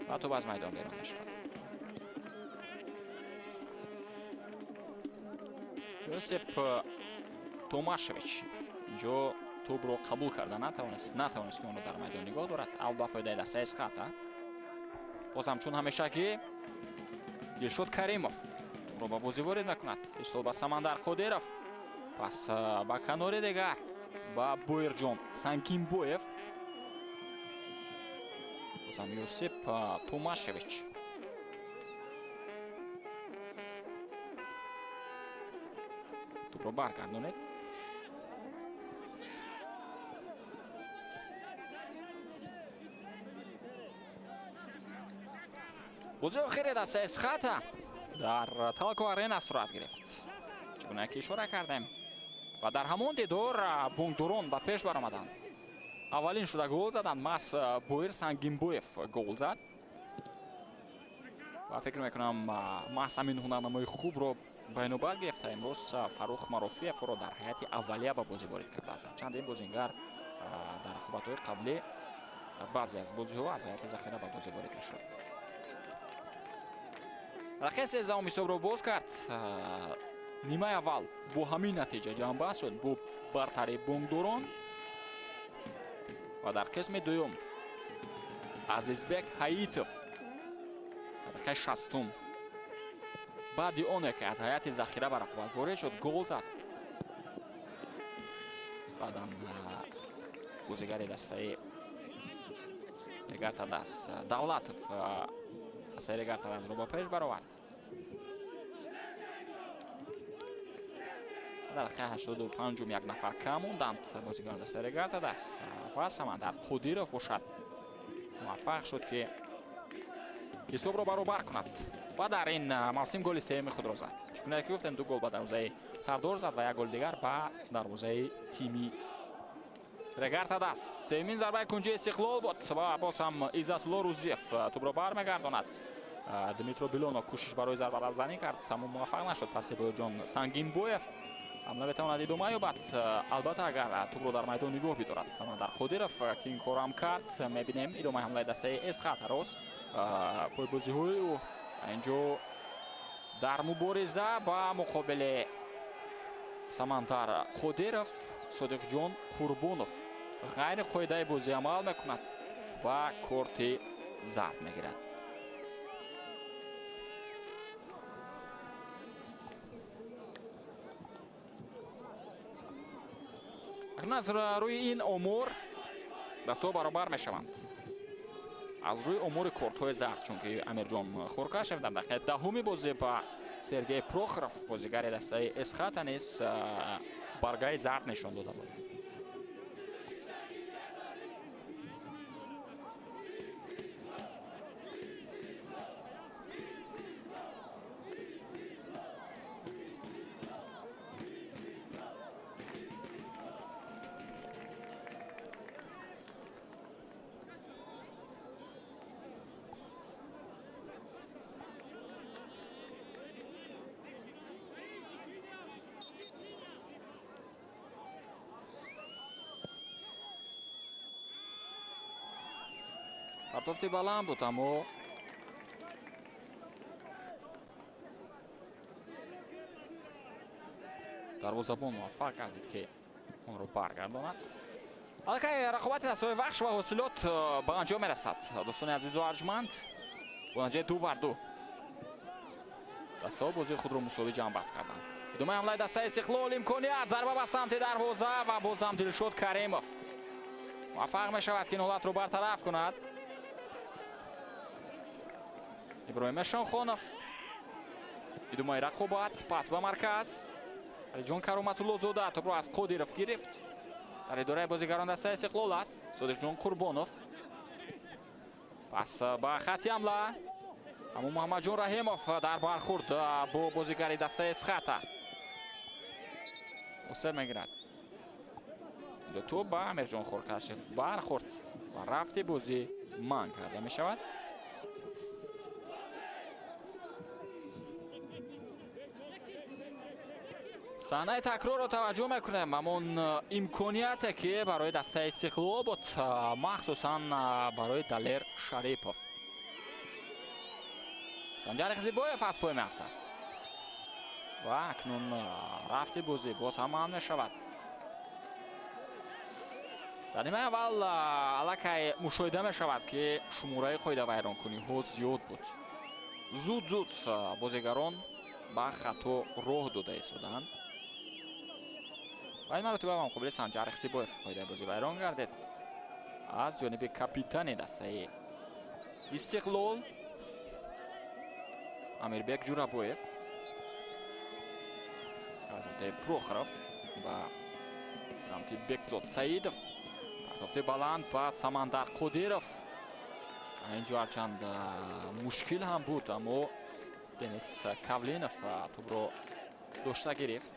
ва тӯб аз майдон берун мешавад. Йосип Томашевич инҷо тӯбро қабул карда натавонист, ки онро дар майдон нигоҳ дорад. Ав ба фоидаи дастаи Эсхата. Бозам чун ҳамешагӣ Дилшод Каримов тӯбро ба бозӣ ворид мекунад. Ирсол ба Самандар Қодиров, пас ба канори дигар ба Боирҷон Сангинбоев. Бозам Юсип Томашевич. Тӯбро баргардонед. Бозии охири дастаи Эсхата дар Талко Арена сурат гирифт. Чӣ гуна ки ишора кардем, ва дар ҳамон дидор бонкдорон ба пеш баромаданд. Аввалин шуда гол заданд. Маҳз Боир Сангинбоев гол зад ва фикр мекунам, маҳз ҳамин ҳунарнамои хубро ба инобат гирифта имрӯз Фаррух Марофиев ӯро дар ҳайати аввалия ба бозӣ ворид кардааст. Чанд ин бозингар дар рақобатҳои қаблӣ дар баъзе аз бозиҳо аз ҳайати захира ба бозӣ ворид мешуд. Дақиқаи 13-ум ҳисобро боз кард. Нимаи аввал бо ҳамин натиҷа ҷамъбаст шуд, бо бартарии бонкдорон. Ва дар қисми дуюм Азизбек Ҳаитов дар дақиқаи 60-ум, баъди оне ки аз ҳайати захира ба рақобат ворид шуд, гол зад. Баъдан бозигари дастаи Регар-ТадАЗ Давлатов дастаи Регар-ТадАЗро ба пеш баровард. Дар дақиқаи 85-ум як нафар кам монданд бозигарони дастаи Регар-ТадАЗ ва Самандар Қодиров бошад муваффақ шуд, ки ҳисобро баробар кунад ва дар ин мавсим голи сеюми худро зад. Чӣ гуна ки гуфтем, ду гол ба дарвозаи Сардор зад ва як голи дигар ба дарвозаи тими Регар-ТадАЗ. Сеюмин зарбаи кунҷии Истиқлол буд ва боз ҳам Иззатулло Рузиев тӯбро бармегардонад. Дмитро Билонов кӯшиш барои зарбазанӣ кард, аммо муваффақ нашуд. Паси Боирҷон Сангинбоев ҳамла метавонад идома ёбад, албатта агар тӯбро дар майдон нигоҳ бидорад. Самандар Қодиров, ки ин корам кард. Мебинем идомаи ҳамлаи дастаи Эсхата. Рост пойбозиҳои ӯ инҷо дар мубориза ба муқобили Самандар Қодиров Содиқҷон Қурбонов ғайри қоидаи бозӣ амал мекунад ва корти зард мегирад. Акнун аз рӯи ин омор дастҳо баробар мешаванд, аз рӯи омори кортҳои зард, чунки Амирҷон Хуркашев дар дақиқаи 10-уми бозӣ ба Сергей Прохоров, бозигари дастаи Эсхата, низ баргаи зард нишон дода буд. Партофти баланд буд, аммо дарвозабон муваффақ гардид, ки онро баргардонад. Аллакай рақобати дастҳои Вахш ва Ҳосилот ба анҷом мерасад. Дӯстони азизу арҷманд, бо натиҷаи 2-2 дастаҳо бозии худро мусовӣ ҷамъбаст карданд. Идомаи ҳамлаи дастаи Истиқлол, имконият, зарба ба самти дарвоза ва бозам Дилшод Каримов муваффақ мешавад, ки ин ҳолатро бартараф кунад. Иброҳим Эшонхонов. Идомаи рақобат, пас ба марказ. Алиҷон Кароматуллозода тӯбро аз Қодиров гирифт. Дар идораи бозигарон дастаи Истиқлол аст. Содиқҷон Қурбонов. Пас ба хатти ҳамла. Аммо Муҳаммадҷон Раҳимов дар бархурд бо бозигари дастаи Эсхата. Осеб мегирад. Инҷо тӯб ба Амирҷон Хоркашев бархӯрд ва рафти бозӣ манъ карда мешавад. Саҳнаи такрорро таваҷҷӯҳ мекунем. Ҳамон имконияте, ки барои дастаи Истиқлол буд, махсусан барои Далер Шарипов. Санҷар Ғизибоев аз пой меафтад ва акнун рафти бозӣ боз ҳам манъ мешавад. Дар нимаи аввал аллакай мушоҳида мешавад, ки шумораи қоидавайронкуниҳо зиёд буд. Зуд зуд бозигарон ба хато роҳ дода истоданд. Ва ин маротиба ба муқобили Санҷар Ихсибоев қоидаи бозӣ вайрон гардид аз ҷониби капитани дастаи Истиқлол Амирбек Ҷурабоев. Партофтаи Прохоров ба самти Бекзод Саидов. Партофтаи баланд ба Самандар Қодиров. Инҷо ҳарчанд мушкил ҳам буд, аммо Денис Кавлинов тӯбро дошта гирифт.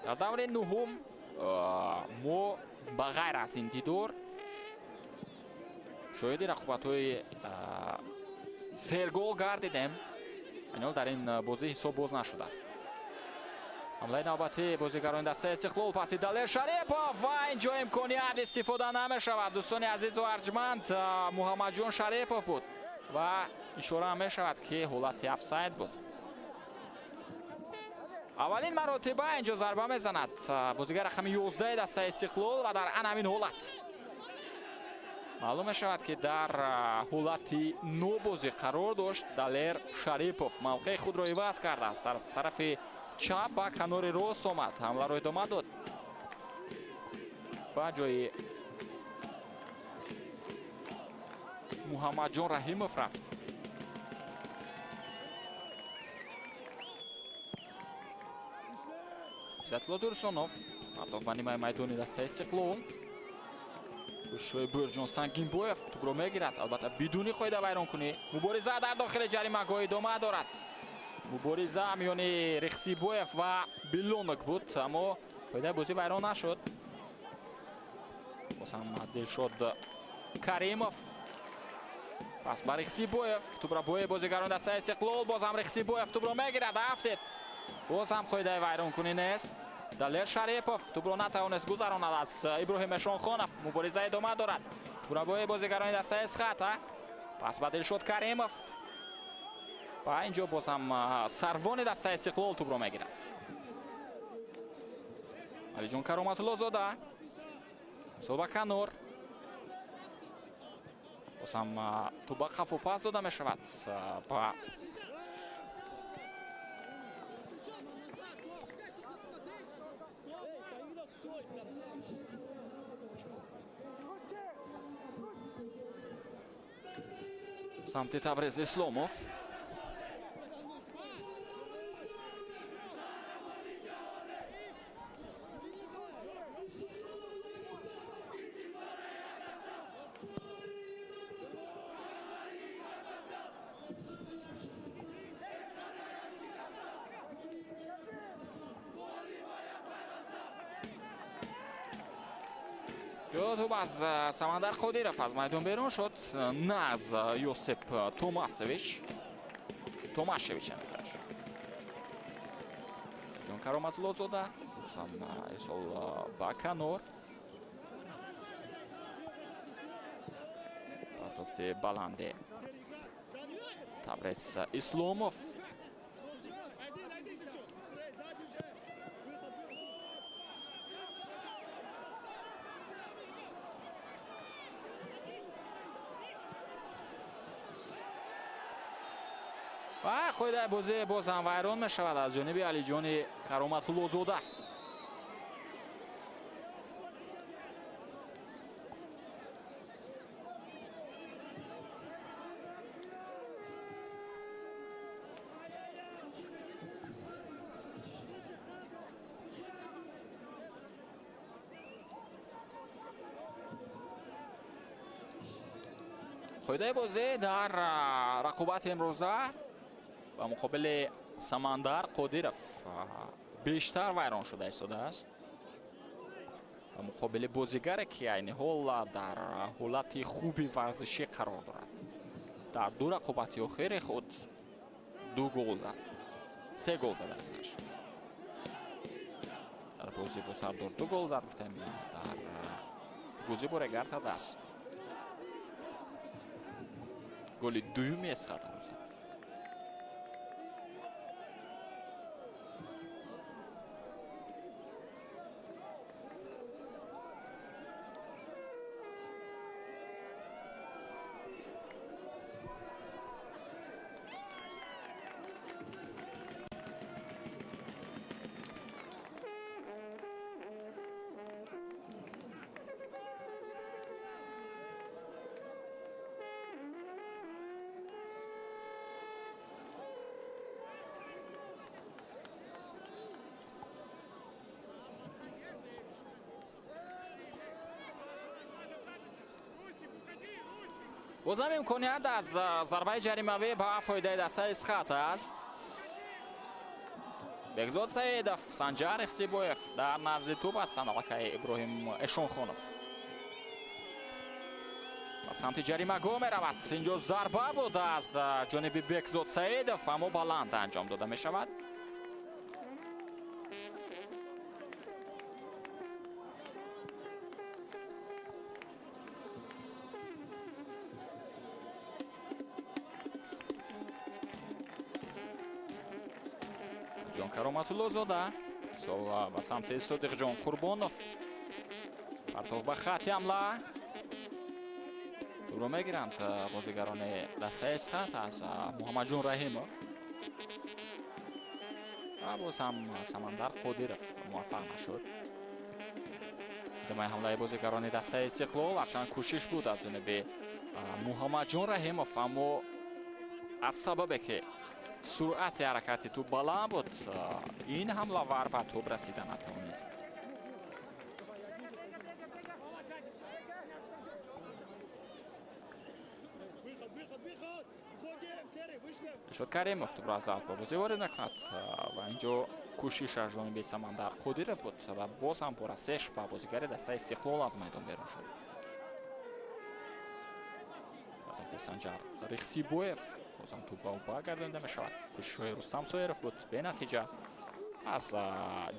Дар даври нуҳум мо ба ғайр аз ин дидор шоҳиди рақобатҳои сергол гардидем. Айни дар ин бозӣ ҳисоб боз нашудааст. Ҳамлаи навбатӣ бозигарони дастаи Истиқлол, паси Далер Шарипов ва инҷо имконият истифода намешавад. Дӯстони азизу арҷманд, Муҳаммадҷон Шарипов буд ва ишора мешавад, ки ҳолати офсайд буд. Аввалин маротиба инҷо зарба мезанад бозигар рақами 11 дастаи Истиқлол ва дар ан ҳамин ҳолат маълум мешавад, ки дар ҳолати нобозӣ қарор дошт. Далер Шарипов мавқеи худро иваз кардааст, дар тарафи чап ба канори рост омад, ҳамларо идома дод. Ба ҷои Муҳаммадҷон Раҳимов рафт. Иззатулло Турсунов партофт ба нимаи майдони дастаи Истиқлол. Кӯшишҳои Бӯрҷон Сангинбоев, тӯбро мегирад, албатта бидуни қоида вайронкунӣ. Мубориза дар дохили ҷаримагоҳ идома дорад. Мубориза миёни Рехсибоев ва Билонок буд, аммо қоидаи бозӣ вайрон нашуд. Боз ҳам Дилшод Каримов, пас ба Рехсибоев, тӯбро бои бозигарони дастаи Истиқлол. Боз ҳам Рехсибоев тӯбро мегирад, афтед. Боз ҳам қоидаи вайронкунӣ нест. Далер Шарипов тӯбро натавонист гузаронад аз Иброҳим Эшонхонов. Мубориза идома дорад. Тӯбрабои бозигарони дастаи Эсхата, пас ба Дилшод Каримов ва инҷо боз ҳам сарвони дастаи Истиқлол тӯбро мегирад. Алиҷон Кароматуллозода ба канор. Боз ҳам тӯб ба қафо пас дода мешавад ба самти Табрез Исломов. Тӯб аз Самандар Қодиров аз майдон берун шуд, на аз Йосип Томасович, Томашевич амираш. Ҷон Кароматуллозода бозам исол ба канор. Партофти баланде Табрез Исломов. Ва қоидаи бозӣ боз ҳам вайрон мешавад аз ҷониби Алиҷони Кароматуллозода. Қоидаи бозӣ дар рақобати имрӯза ба муқобили Самандар Қодиров бештар вайрон шуда истодааст. Ба муқобили бозигаре, ки айни ҳол дар ҳолати хуби варзишӣ қарор дорад. Дар ду рақобати охири худ 2 гол зад. 3 гол зад ахираш. Дар бозӣ бо Сардор 2 гол зад, гуфтем, дар бозӣ бо Регар-ТадАЗ. Голи дуюми Эсхатаро зад. Бозам имконият аз зарбаи ҷаримавӣ ба фоидаи дастаи Эсхат аст. Бекзод Саидов, Санҷар Ихсибоев дар назди тӯб ҳастанд. Аллакай Иброҳим Эшонхонов ба самти ҷаримагоҳ меравад. Инҷо зарба буд аз ҷониби Бекзод Саидов, аммо баланд анҷом дода мешавад. Ҷон Кароматуллозода ба самти Содиқҷон Қурбонов. Партов ба хати ҳамла. Тӯбро мегиранд бозигарони дастаи Эсхат аз Муҳаммадҷон Раҳимов. Ва боз ҳам Самандар Қодиров муваффақ нашуд. Идомаи ҳамлаи бозигарони дастаи Истиқлол ҳарчанд кӯшиш буд аз ҷониби Муҳаммадҷон Раҳимов, аммо аз сабабе ки суръати ҳаракати тӯб баланд буд, ин ҳамлавар ба тӯб расида натавонист. Иршод Каримов тӯбро аз авт ба бозӣ ворид мекунад ва инҷо кӯшиш аз ҷониби Самандар Қодиров буд ва боз ҳам бо расеш ба бозигари дастаи Истиқлол аз майдон берун шуд. Санҷар Рихсибоев бозам тӯб ба ӯ баргардонида мешавад. Кӯшишҳои Рустам Соиров буд бенатиҷа. Аз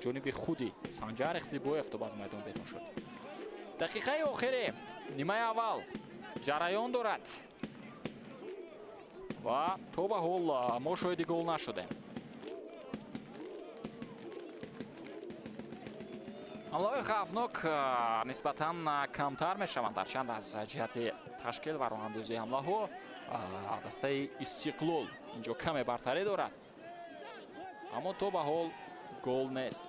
ҷониби худи Санҷар Ихсибоев тӯб аз майдон берун шуд. Дақиқаи охири нимаи аввал ҷараён дорад ва то ба ҳол мо шоҳиди гол нашудем. Ҳамлаҳои хавфнок нисбатан камтар мешаванд, ҳарчанд аз ҷиҳати ташкил ва роҳандозии ҳамлаҳо дастаи Истиқлол инҷо каме бартарӣ дорад, аммо то ба ҳол гол нест.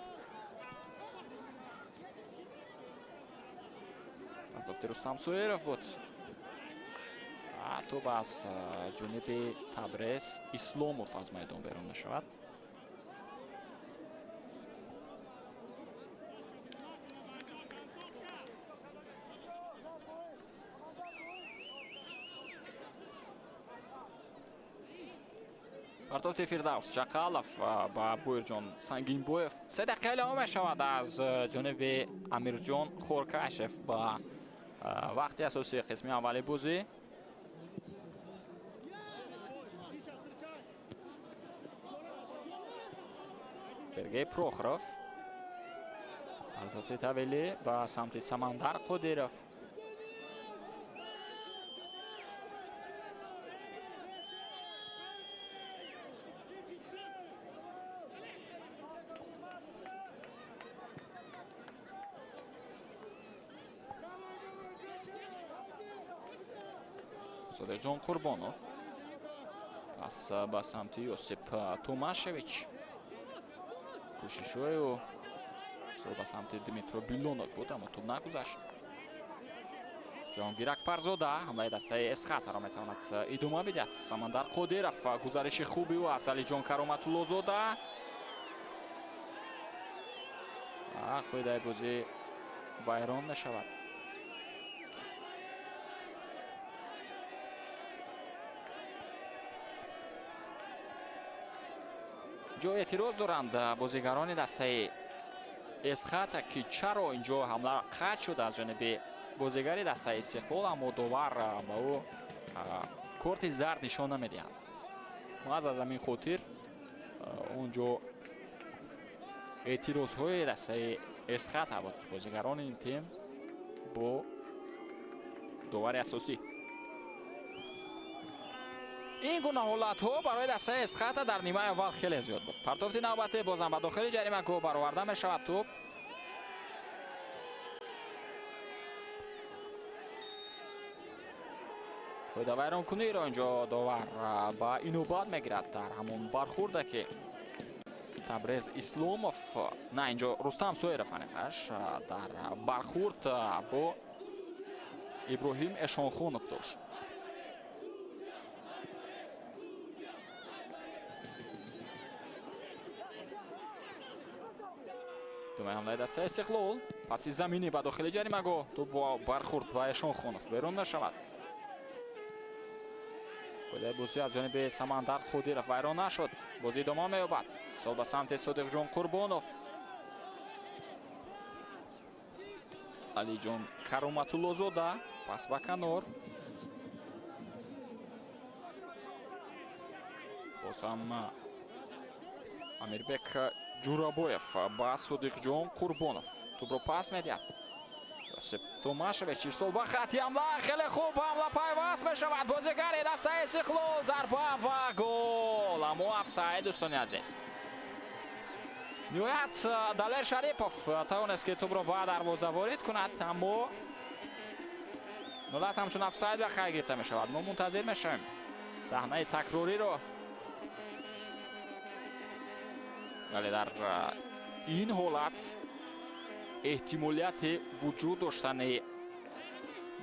Партофти Рустам Соиров буд. Тӯб аз ҷониби Табрез Исломов аз майдон берун мешавад. Партофти Фирдавс Чақалов ба Буирҷон Сангинбоев. 3 дақиқа илова мешавад аз ҷониби Амирҷон Хоркашев ба вақти асосии қисми аввали бозӣ. Сергей Прохоров. Партофти тавилӣ ба самти Самандар Қодиров. Содиқҷон Қурбонов пас ба самти Йосип Томашевич. Кӯшишҳои ӯ ба самти Дмитро Билонов буд, аммо тӯб нагузашт. Ҷаҳонгир Акбарзода ҳамлаи дастаи Эсхатаро метавонад идома бидиҳад. Самандар Қодиров гузариши хуби ӯ аз Алиҷон Кароматуллозода. Қоидаи бозӣ вайрон мешавад. Ҷо эътироз доранд бозигарони дастаи Эсхата, ки чаро инҷо ҳамла қатъ шуд аз ҷониби бозигари дастаи Истиқлол, аммо довар ба ӯ корти зард нишон намедиҳад. Маҳз аз ҳамин хотир он ҷо эътирозҳои дастаи Эсхата буд, бозигарони ин тим бо довари асосӣ. Ин гуна ҳолатҳо барои дастаи Эсхата дар нимаи аввал хеле зиёд буд. Партофти навбатӣ бозам ба дохили ҷаримагоҳ бароварда мешавад тӯб. Қоидавайронкуниро инҷо довар ба инобат мегирад дар ҳамон бархурде, ки Табрез Исломов, на, инҷо Рустам Соиров аниқаш дар бархурд бо Иброҳим Эшонхонов дошт. Думаи ҳамлаи дастаи Истиқлол, паси заминӣ ба дохили ҷаримагоҳ, тӯб бо бархурд ба Эшонхонов берун мешавад. Қоидаи бозӣ аз ҷониби Самандар Қодиров вайрон нашуд. Бозӣ идома меёбад. Сол ба самти Содиқҷон Қурбонов. Алиҷон Кароматуллозода пас ба канор. Боз ҳам Амирбек Ҷурабоев ба Содиқҷон Қурбонов тӯбро пас медиҳад. Йосип Томашевич ирсол ба хати ҳамла, хеле хуб ҳамла пайваст мешавад. Бозигари дастаи Истиқлол, зарба ва гол. Аммо офсайд, дӯстони азиз. Ниҳоят Далер Шарипов тавонист, ки тӯбро ба дарвоза ворид кунад, аммо ҳолат ҳамчун офсайд ба қайд гирифта мешавад. Мо мунтазир мешавем саҳнаи такрориро, вале дар ин ҳолат эҳтимолияти вуҷуд доштани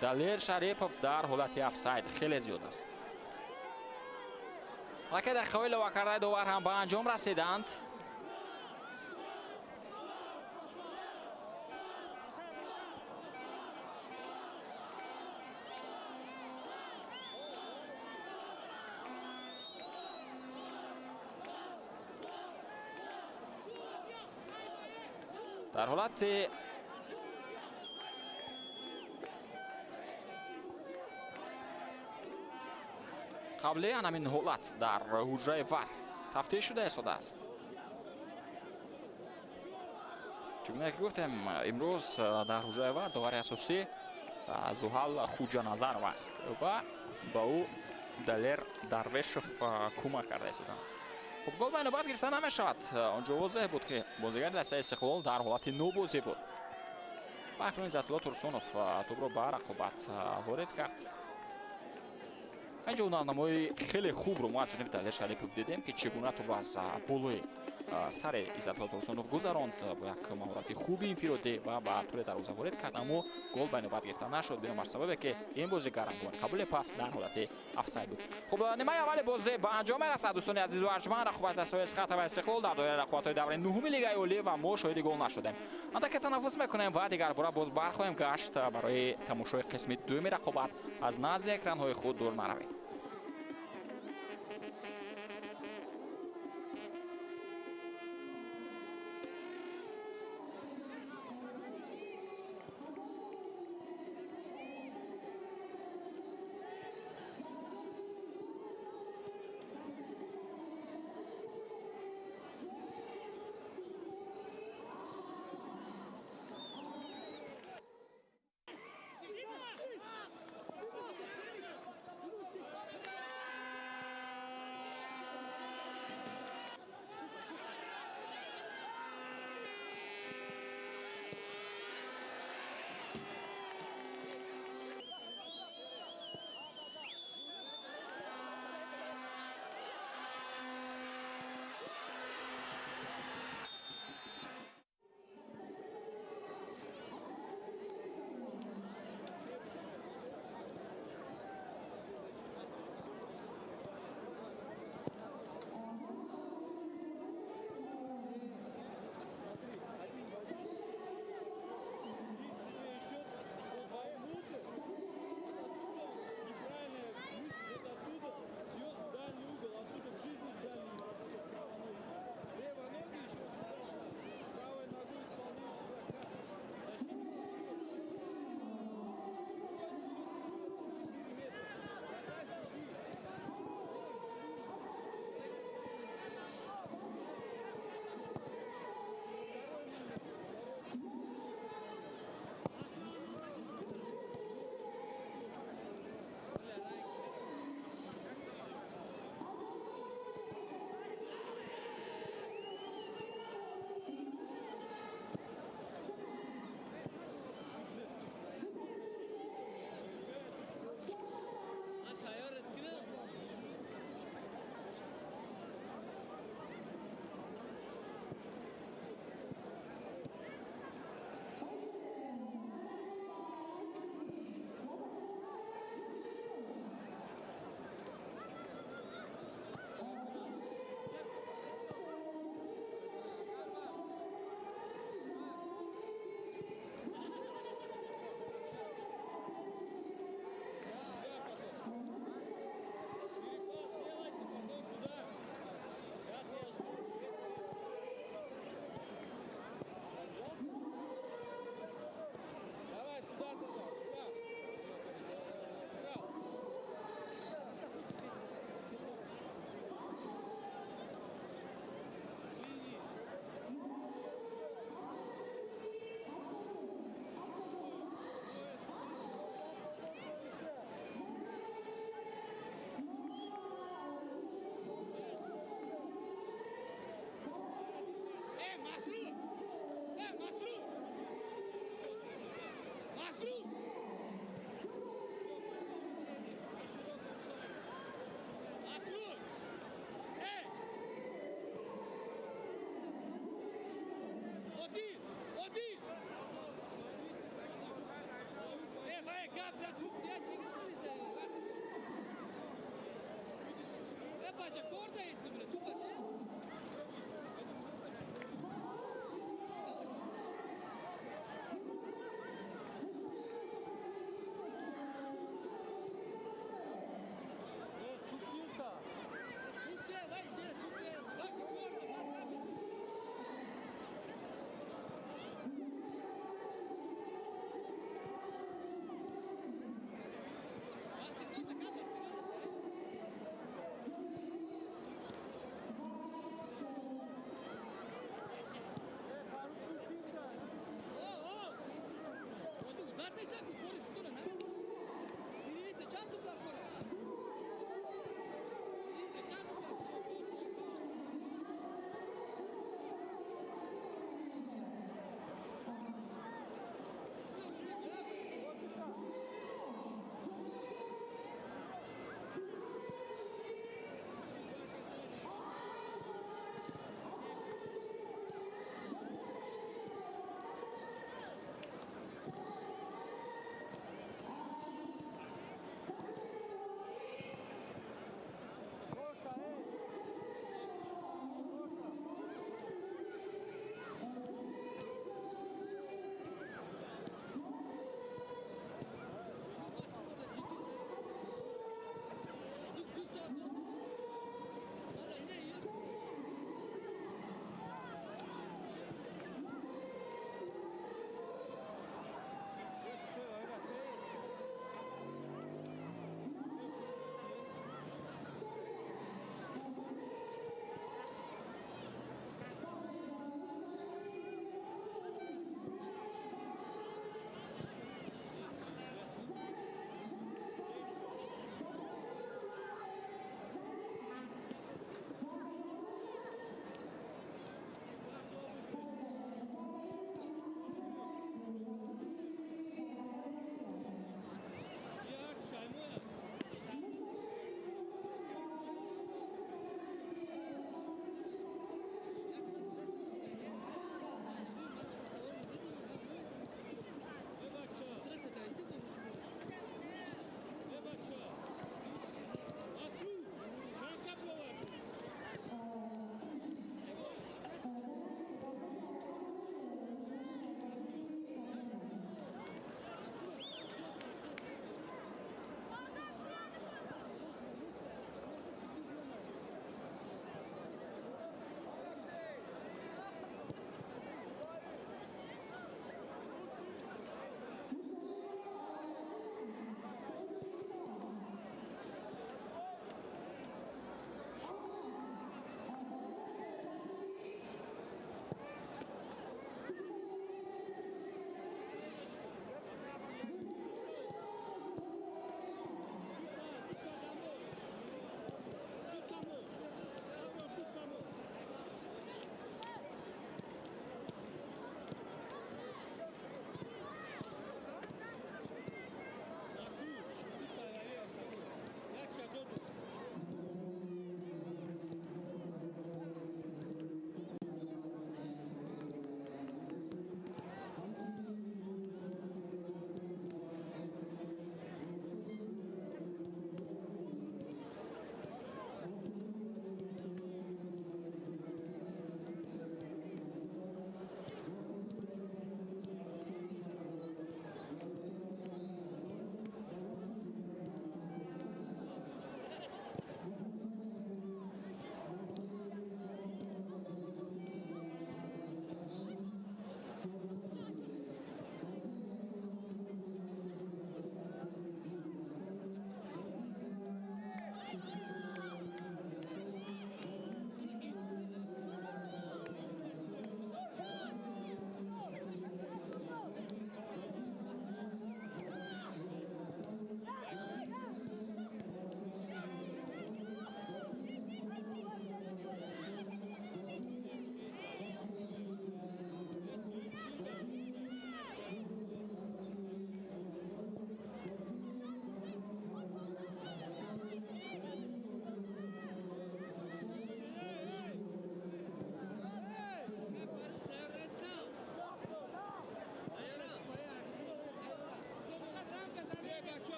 Далер Шарипов дар ҳолати офсайд хеле зиёд аст. Лаке дақиқаҳои иловакардаи довар ҳам ба анҷом расиданд. Дар ҳолати қабли ҳамин ҳолат дар ҳуҷраи ВАР тафтиш шуда истодааст. Чунон ки гуфтем, имрӯз дар ҳуҷраи ВАР довари асосӣ Зуҳал Хуҷаназаров аст ва ба ӯ Далер Дарвешов кӯмак карда истоданд. Хуб, гол ба инобат гирифта намешавад. Он ҷо возеҳ буд, ки бозигари дастаи Истиқлол дар ҳолати нобозӣ буд. Ва акнун Иззатулло Турсунов тӯбро ба рақобат ворид кард. Инҷо ҳунарнамои хеле хубро мо аз ҷониби Далер Шарипов дидем, ки чӣ гуна тӯбро аз болои сари Иззатулло Турсунов гузаронд бо як маҳорати хуби инфиродӣ ва ба тӯри дарвоза ворид кард, аммо гол ба инобат гирифта нашуд, бинобар сабабе ки ин бозигар ҳангоми қабули пас дар ҳолати офсайд буд. Хуб, нимаи аввали бозӣ ба анҷом мерасад, дӯстони азизу арҷманд. Рақобати дастаҳои Эсхата ва Истиқлол дар доираи рақобатҳои давраи нуҳуми Лигаи Олӣ ва мо шоҳиди гол нашудем. Андаке танаффус мекунем ва дигарбора боз бархоҳем гашт барои тамошои қисми дуюми рақобат. Аз назди экранҳои худ дур наравед.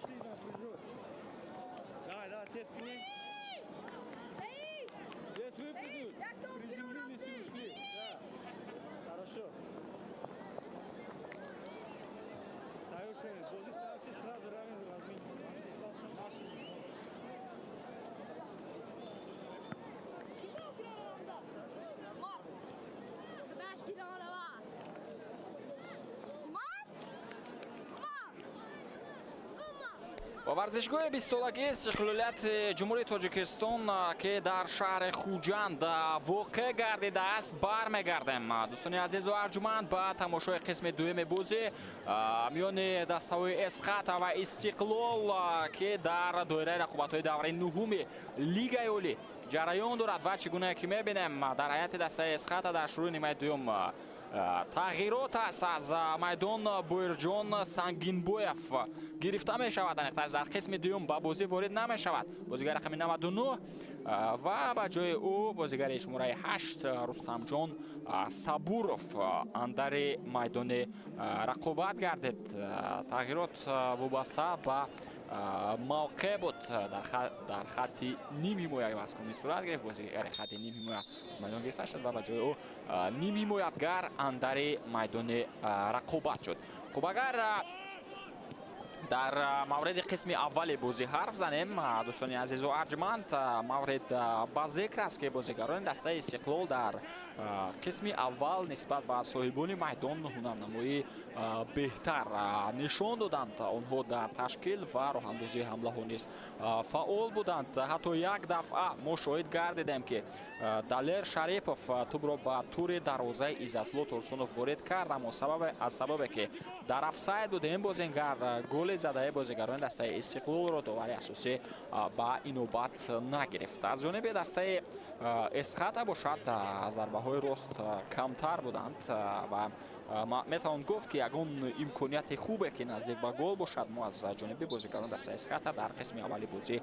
Пошли на прыжок. Давай, давай, тез кни. Здесь выпрыгнут. Приземлились и ушли. Да. Хорошо. Сразу равен разминку. Ба варзишгоҳи бистсолагии истиқлолияти Ҷумҳурии Тоҷикистон, ки дар шаҳри Хуҷанд воқеъ гардидааст, бармегардем. Дӯстони азизу арҷуманд, ба тамошои қисми дуюми бозӣ миёни дастаҳои Эсхата ва Истиқлол, ки дар доираи рақобатҳои давраи нуҳуми Лигаи Олӣ ҷараён дорад. Ва чӣ гунае ки мебинем, дар ҳайати дастаи Эсхата дар шурӯи нимаи дуюм тағйирот аст. Аз майдон Боирҷон Сангинбоев гирифта мешавад, аниқтар дар қисми дуюм ба бозӣ ворид намешавад бозигари рақами 99 ва ба ҷои ӯ бозигари шумораи 8 Рустамҷон Сабуров андари майдони рақобат гардид. Тағйирот вобаста ба мавқеъ буд, дар хатти нимҳимоя ивазкунӣ сурат гирифт. Бозигари хатти нимҳимоя аз майдон гирифта шуд ва ба ҷои ӯ нимҳимоятгар андари майдони рақобат шуд. Хуб, агар дар мавриди қисми аввали бозӣ ҳарф занем, дӯстони азизу арҷманд, маврид ба зикр аст, ки бозигарони дастаи Истиқлол дар қисми аввал нисбат ба соҳибони майдон ҳунарнамоии беҳтар нишон доданд. Онҳо дар ташкил ва роҳандозии ҳамлаҳо низ фаъол буданд. Ҳатто як дафъа мо шоҳид гардидем, ки Далер Шарипов тӯбро ба тури дарвозаи Иззатулло Турсунов ворид кард, аммо аз сабабе ки дар офсайд буд ин бозингар, голи задаи бозигарони дастаи Истиқлолро довари асосӣ ба инобат нагирифт. Аз ҷониби дастаи Эсхата бошад, зарбаҳои рост камтар буданд ва метавон гуфт, ки ягон имконияти хубе, ки наздик ба гол бошад, мо аз ҷониби бозигарон дастаи Эсхата дар қисми аввали бозӣ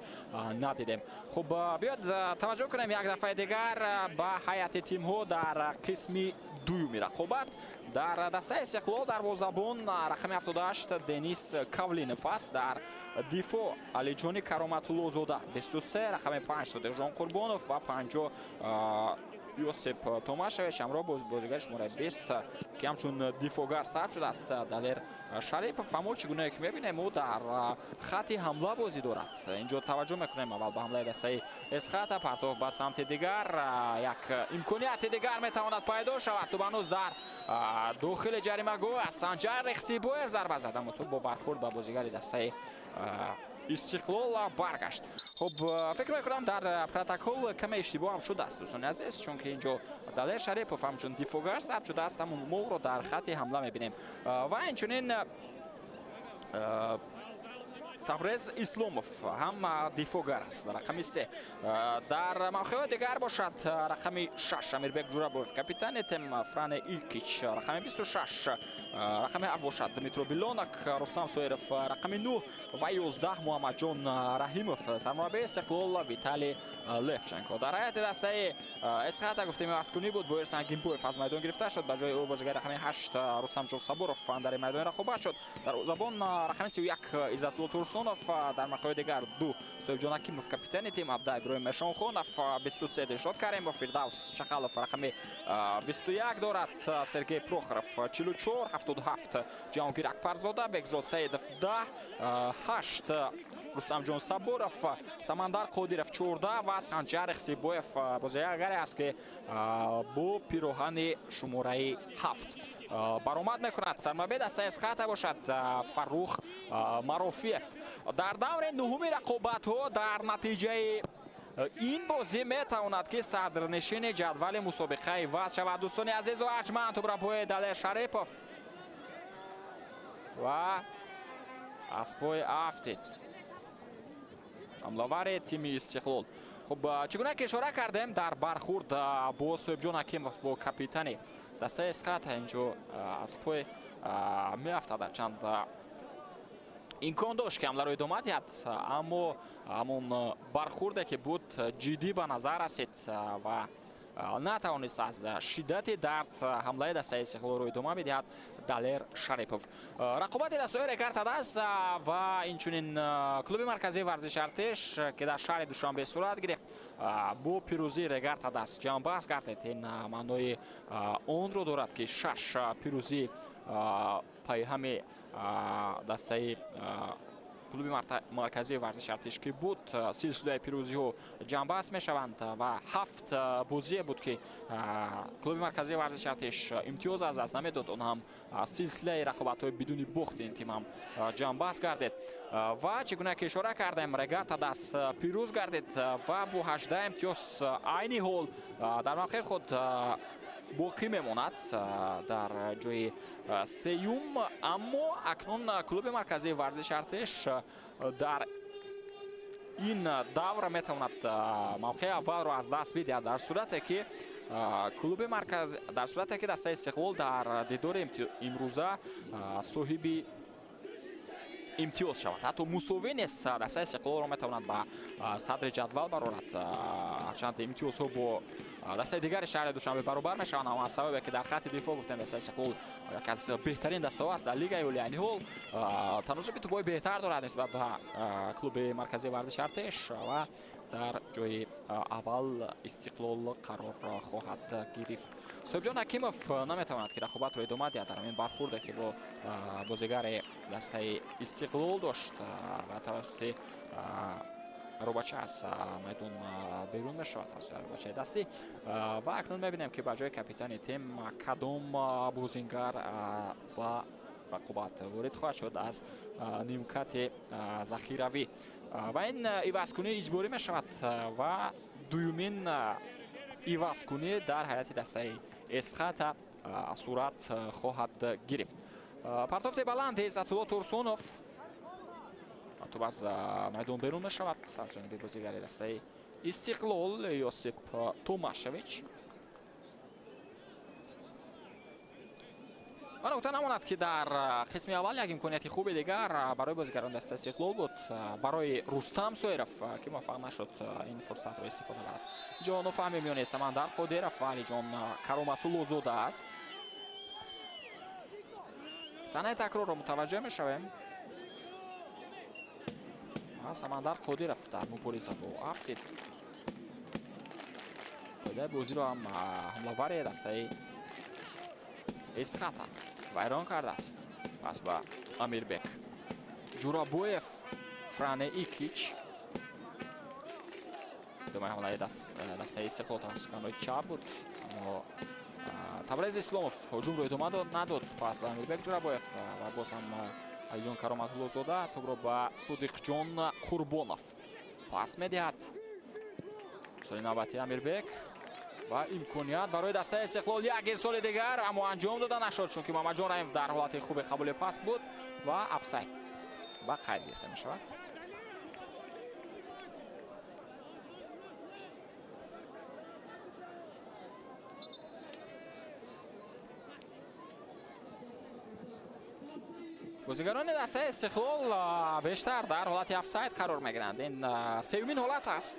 надидем. Хуб, биёд таваҷҷӯҳ кунем як дафъаи дигар ба ҳайати тимҳо дар қисми дуюми рақобат. Дар дастаи Истиқлол дарвозабон рақами 78 Денис Кавлинов аст. Дар дифоъ Алиҷони Кароматуллозода 23, рақами 5 Содиқҷон Қурбонов ва 50 Йосип Томашевич ҳамроҳ бо бозигари шумораи 20, ки ҳамчун дифоъгар сабт шудааст, Далер Шарипов. Аммо чӣ гунае ки мебинем, ӯ дар хатти ҳамла бозӣ дорад. Инҷо таваҷҷӯҳ мекунем аввал ба ҳамлаи дастаи Эсхата. Партов ба самти дигар, як имконияти дигар метавонад пайдо шавад. Тӯб ҳанӯз дар дохили ҷаримагоҳ аст. Санҷар Рехсибоев зарба зад, аммо тӯб бо бархӯрд ба бозигари дастаи Истиқлол баргашт. Хуб, фикр мекунам, дар протокол каме иштибоҳ ҳам шудааст, дӯстони азиз, чунки инҷо Далер Шарипов ҳамчун дифоъгар сабт шудааст, аммо мо ӯро дар хатти ҳамла мебинем. Ва инчунин Табрез Исломов ҳам дифоъгар аст, рақами 3. Дар мавқеъҳои дигар бошад, рақами 6 Амирбек Ҷурабоев, капитани тим Фране Илкич рақами 26, рақами 7 бошад Дмитро Билонак, Рустам Соиров рақами 9 ва 11 Муҳаммадҷон Раҳимов. Сармураббии Истиқлол Виталий Левченко. Дар ҳайати дастаи Эсхата гуфтем, ивазкунӣ буд. Боир Сангинбоев аз майдон гирифта шуд, ба ҷои ӯ бозигари рақами 8 Рустамҷон Сабуров андари майдони рақобат шуд. Дарвозабон рақами 31 Иззатулло Турсунов, дар мавқеъҳои дигар 2 Соҳибҷон Ҳакимов, капитани тим, 17 Иброҳим Мешонхонов, 23 Дилшод Каримов, Фирдавс Чақалов рақами 21 дорад, Сергей Прохоров 44, 77 Ҷаҳонгир Акбарзода, Бекзод Саидов 10, 8 Рустамҷон Сабуров, Самандар Қодиров 14 ва Санҷар Ихсибоев бозигаре аст, ки бо пироҳани шумораи 7 баромад мекунад. Сармураббии дастаи Эсхата бошад Фаррух Марофиев. Дар даври нуҳуми рақобатҳо дар натиҷаи ин бозӣ метавонад, ки садрнишини ҷадвали мусобиқа иваз шавад. Дӯстони азизу арҷманд, тӯбра пои Далер Шарипов ва аз пой афтид ҳамлавари тими Истиқлол. Хуб, чӣ гуна ки ишора кардем, дар бархӯрд бо Соҳибҷон Ҳакимов, бо капитани дастаи Эсхата, инҷо аз пой меафтад. Чанд имкон дошт, ки ҳамларо идома диҳад, аммо ҳамон бархӯрде ки буд, ҷиддӣ ба назар расид ва Натавонист аз шиддати дард ҳамлаи дастаи Истиқлолро идома бидиҳад Далер Шарипов. Рақобати дастаҳои Регар ТадАЗ ва инчунин клуби марказии варзиши Артиш, ки дар шаҳри Душанбе сурат гирифт, бо пирӯзии Регар ТадАЗ ҷамъбаст гардид. Ин маънои онро дорад, ки шаш пирӯзии пайҳами дастаи клуби марказии варзиши Артиш, ки буд, силсилаи пирӯзиҳо ҷамъбаст мешаванд ва ҳафт бозие буд, ки клуби марказии варзиши Артиш имтиёз аз даст намедод. Он ҳам силсилаи рақобатҳои бидуни бохти ин тим ҳам ҷамъбаст гардид. Ва чӣ гуна ки ишора кардем, Регар ТадАЗ пирӯз гардид ва бо 18 имтиёз айни ҳол дар мавқеи худ боқӣ мемонад дар ҷои сеюм. Аммо акнун клуби марказии варзиши Артиш дар ин давра метавонад мавқеи аввалро аз даст бидиҳад, дар сурате ки клуби марказ дар сурате ки дастаи Истиқлол дар дидори имрӯза соҳиби имтиёз шавад. Ҳатто мусовӣ нест, дастаи Истиқлолро метавонад ба садри ҷадвал барорад. Ҳарчанд имтиёзҳо бо дастаи дигари шаҳри Душанбе баробар мешаванд, аммо аз сабабе ки дар хатти дифоъ, гуфтем, дастаи Истиқлол як аз беҳтарин дастаҳо аст дар лигаи олӣ, айни ҳол таносуби тӯбҳои беҳтар дорад нисбат ба клуби марказии варзиши Артиш ва дар ҷои аввал Истиқлол қарор хоҳад гирифт. Соҳибҷон Ҳакимов наметавонад, ки рақобатро идома диҳад дар ҳамин бархурде, ки бо бозигари дастаи Истиқлол дошт, ва тавассути робача аз майдон берун мешавад, тавассути робачаи дастӣ. Ва акнун мебинем, ки ба ҷои капитани тим кадом бозингар ба рақобат ворид хоҳад шуд аз нимкати захиравӣ. Ва ин ивазкунӣ иҷборӣ мешавад ва дуюмин ивазкунӣ дар ҳайати дастаи Эсхата сурат хоҳад гирифт. Партофти баланд Иззатулло Турсунов, тӯб аз майдон берун мешавад аз ҷониби бозигари дастаи Истиқлол Йосип Томашевич. Ва нукта намонад, ки дар қисми аввал як имконияти хуби дигар барои бозигарон дастаи Истиқлол буд, барои Рустам Соиров, ки муваффақ нашуд ин фурсатро истифода барад. Инҷо нофаҳми миёни Самандар Қодиров ва Алиҷон Кароматуллозода аст. Саҳнаи такрорро мутаваҷҷӯҳ мешавем. Самандар Қодиров дар мубориза бо афтид. Қоидаи бозиро ҳам ҳамлавари дастаи Эсхата вайрон кардааст. Пас ба Амирбек Ҷурабоев, Фране Икич. Идомаи ҳамлаи дастаи Истиқлол тавассути канори чап буд, аммо Табрез Исломов ҳуҷумро идома надод. Пас ба Амирбек Ҷурабоев ва боз ҳам Алиҷон Кароматуллозода тӯбро ба Содиқҷон Қурбонов пас медиҳад. Соли навбати Амирбек ва имконият барои дастаи Истиқлол, як ирсоли дигар, аммо анҷом дода нашуд, чунки Муҳаммадҷон Раимов дар ҳолати хуби қабули пас буд ва офсайд ба қайд гирифта мешавад. Бозигарони дастаи Истиқлол бештар дар ҳолати офсайд қарор мегиранд. Ин сеюмин ҳолат аст.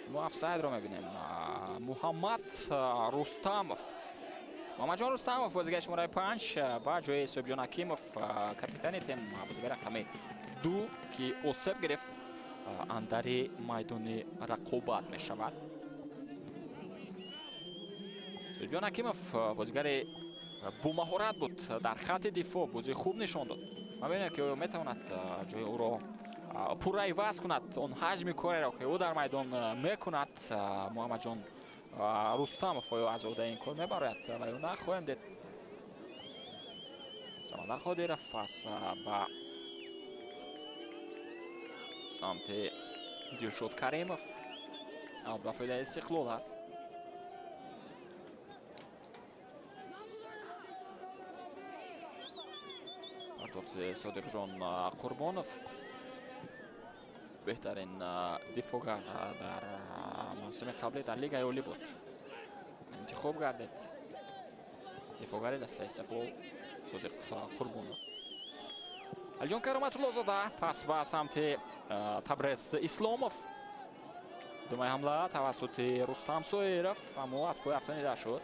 Мо офсайдро мебинем. Муҳаммад Рустамов, Муҳаммадҷон Рустамов, бозигари шумораи 5, ба ҷои Соҳибҷон Ҳакимов, капитани тим, бозигари рақами 2, ки осеб гирифт, андари майдони рақобат мешавад. Соҳибҷон Ҳакимов бозигари бомаҳорат буд дар хатти дифоъ, бозии хуб нишон дод. Ма бинем, ки оё метавонад ҷои ӯро пурра иваз кунад, он ҳаҷми кореро, ки ӯ дар майдон мекунад, Муҳаммадҷон Рустамов оё аз ӯҳдаи ин кор мебарояд ва ё на, хоҳем дид. Самандар Қодиров пас ба самти Дилшод Каримов, ба фоидаи Истиқлол аст. Партофти Содиқҷон Қурбонов, беҳтарин дифоъгар дар мавсими қаблӣ дар лигаи олӣ буд, интихоб гардид дифоъгари дастаи Истиқлол Содиқ Қурбонов. Алиҷон Кароматуллозода пас ба самти Табрез Исломов. Думаи ҳамла тавассути Рустам Соиров, аммо аз пой афтонида шуд.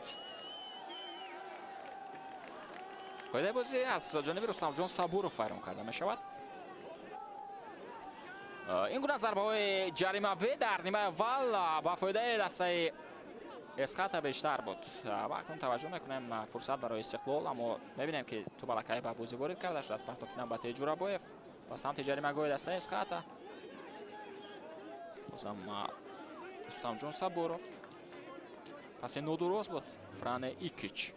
Қоидаи бозӣ аз ҷониби Рустамҷон Сабуров вайрон карда мешавад. Ин гуна зарбаҳои ҷаримавӣ дар нимаи аввал ба фоидаи дастаи Эсхата бештар буд. Ва акнун таваҷҷӯҳ мекунем, фурсат барои Истиқлол, аммо мебинем, ки тӯб аллакай ба бозӣ ворид карда шуд аз партофти навбатии Ҷурабоев ба самти ҷаримагоҳи дастаи Эсхата. Бозам Рустамҷон Сабуров. Паси нодуруст буд Фране Икич.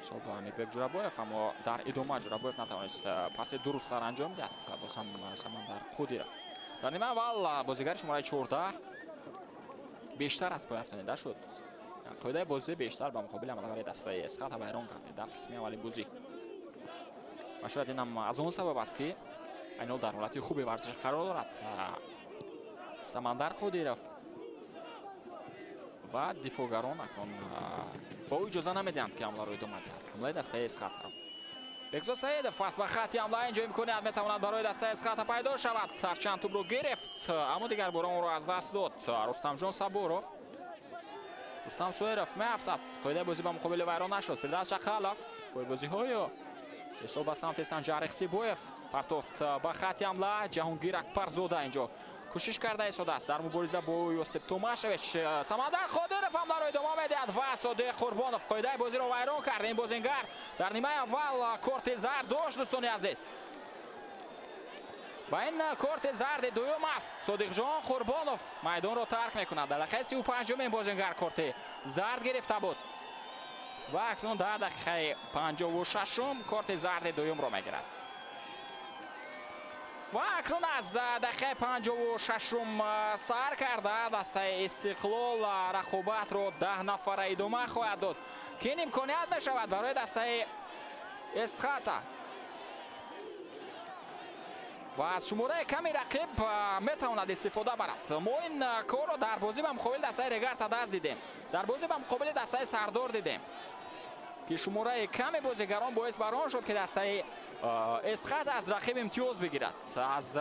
Сол ба Амирбек Ҷурабоев, аммо дар идома Ҷурабоев натавонист паси дурусттар анҷом диҳад. Боз ҳам Самандар Қодиров. Дар нимаи аввал бозигари шумораи 14 бештар аз пой афтонида шуд. Қоидаи бозӣ бештар ба муқобили амалавари дастаи Эсхата вайрон гардид дар қисми аввали бозӣ. Ва шояд инам аз он сабаб аст, ки айни ҳол дар ҳолати хуби варзишӣ қарор дорад Самандар Қодиров ва дифоъгарон акнун ба ӯ иҷоза намедиҳанд, ки ҳамларо идома диҳад. Ҳамлаи дастаи Эсхатаро. Бекзод Саидов пас ба хатти ҳамла, инҷо имконият метавонад барои дастаи Эсхата пайдо шавад. Ҳарчанд тӯбро гирифт, аммо дигар бора онро аз даст дод. Рустамҷон Сабуров. Рустам Соиров меафтад. Қоидаи бозӣ ба муқобили вайрон нашуд. Фирдавс Шақалов пойбозиҳою ҳисоб ба самти Санҷар Ихсибоев партофт ба хатти ҳамла. Ҷаҳонгир Акбарзода инҷо кӯшиш карда истодааст дар мубориза бо Ёсип Томашевич. Самандар Қодиров ҳамларо идома медиҳад ва Содиқ Қурбонов қоидаи бозиро вайрон кард. Ин бозингар дар нимаи аввал корти зард дошт, дӯстони азиз. Ва ин корти зарди дуюм аст. Содиқҷон Қурбонов майдонро тарк мекунад. Дар дақиқаи 35-ум ин бозингар корти зард гирифта буд. Ва акнун дар дақиқаи 56-ум корти зарди дуюмро мегирад. Ва акнун аз дақиқаи 56-ум сар карда дастаи Истиқлол рақобатро 10 нафара идома хоҳад дод, ки ин имконият мешавад барои дастаи Эсхата. Ва аз шумораи ками рақиб метавонад истифода барад. Мо ин корро дар бозӣ ба муқобили дастаи Регарта даст дидем. Дар бозӣ ба муқобили дастаи Сардор дидем, ки шумораи ками бозигарон боис бар он шуд, ки дастаи Эсхат аз рақиб имтиёз бигирад. Аз